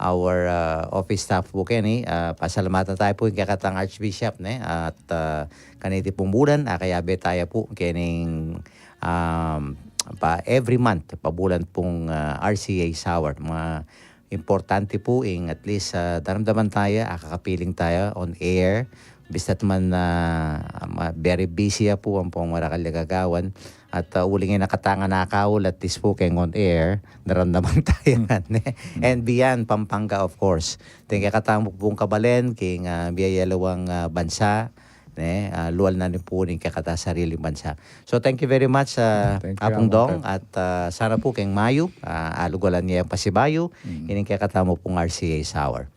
our, ah, office staff pu keni. Ah, pasalamatan tayo pu ing kekatang Archbishop, ne? At, ah, kaniti pung bulan, ah, kayabe tayo pu kening, um, pa every month, pa bulan pung, ah, R C A Hour. Mga importante pu ing at least, ah, daramdaman tayo, ah, kakapiling tayo on air. Bista't man, ah, ma-, very busy ya pu ampong marakal ya gagawan. At, ah, uling e na kata ngan akaul, at least pu keng on air, daramdaman tayo ngan, eh. And beyond Pampanga, of course. Atin kekatamu pung kabalen king, ah, bie ya lawang, ah, bansa, ne, ah, lual na rin pu ning kekata sariling bansa. So, thank you very much, ah, Thank you, Apung Among Dong, Pep. at ah, sana pu keng mayu, ah, alugalan ye ing pasibayu, ining kekatamu pung R C A Sour.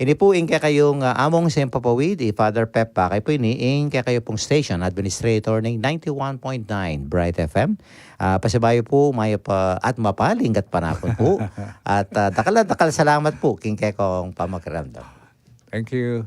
Ini pu ing kekayung, ah, among sempapawid, i Father Pep Pakay pu ini, ing kekayu pung station administrator ning ninety-one point nine Bright F M. Ah, pasibayu pu, mayap at mapaling at panapun pu. At ah, dakal at dakal salamat pu king kekong pamakiramdam. Thank you.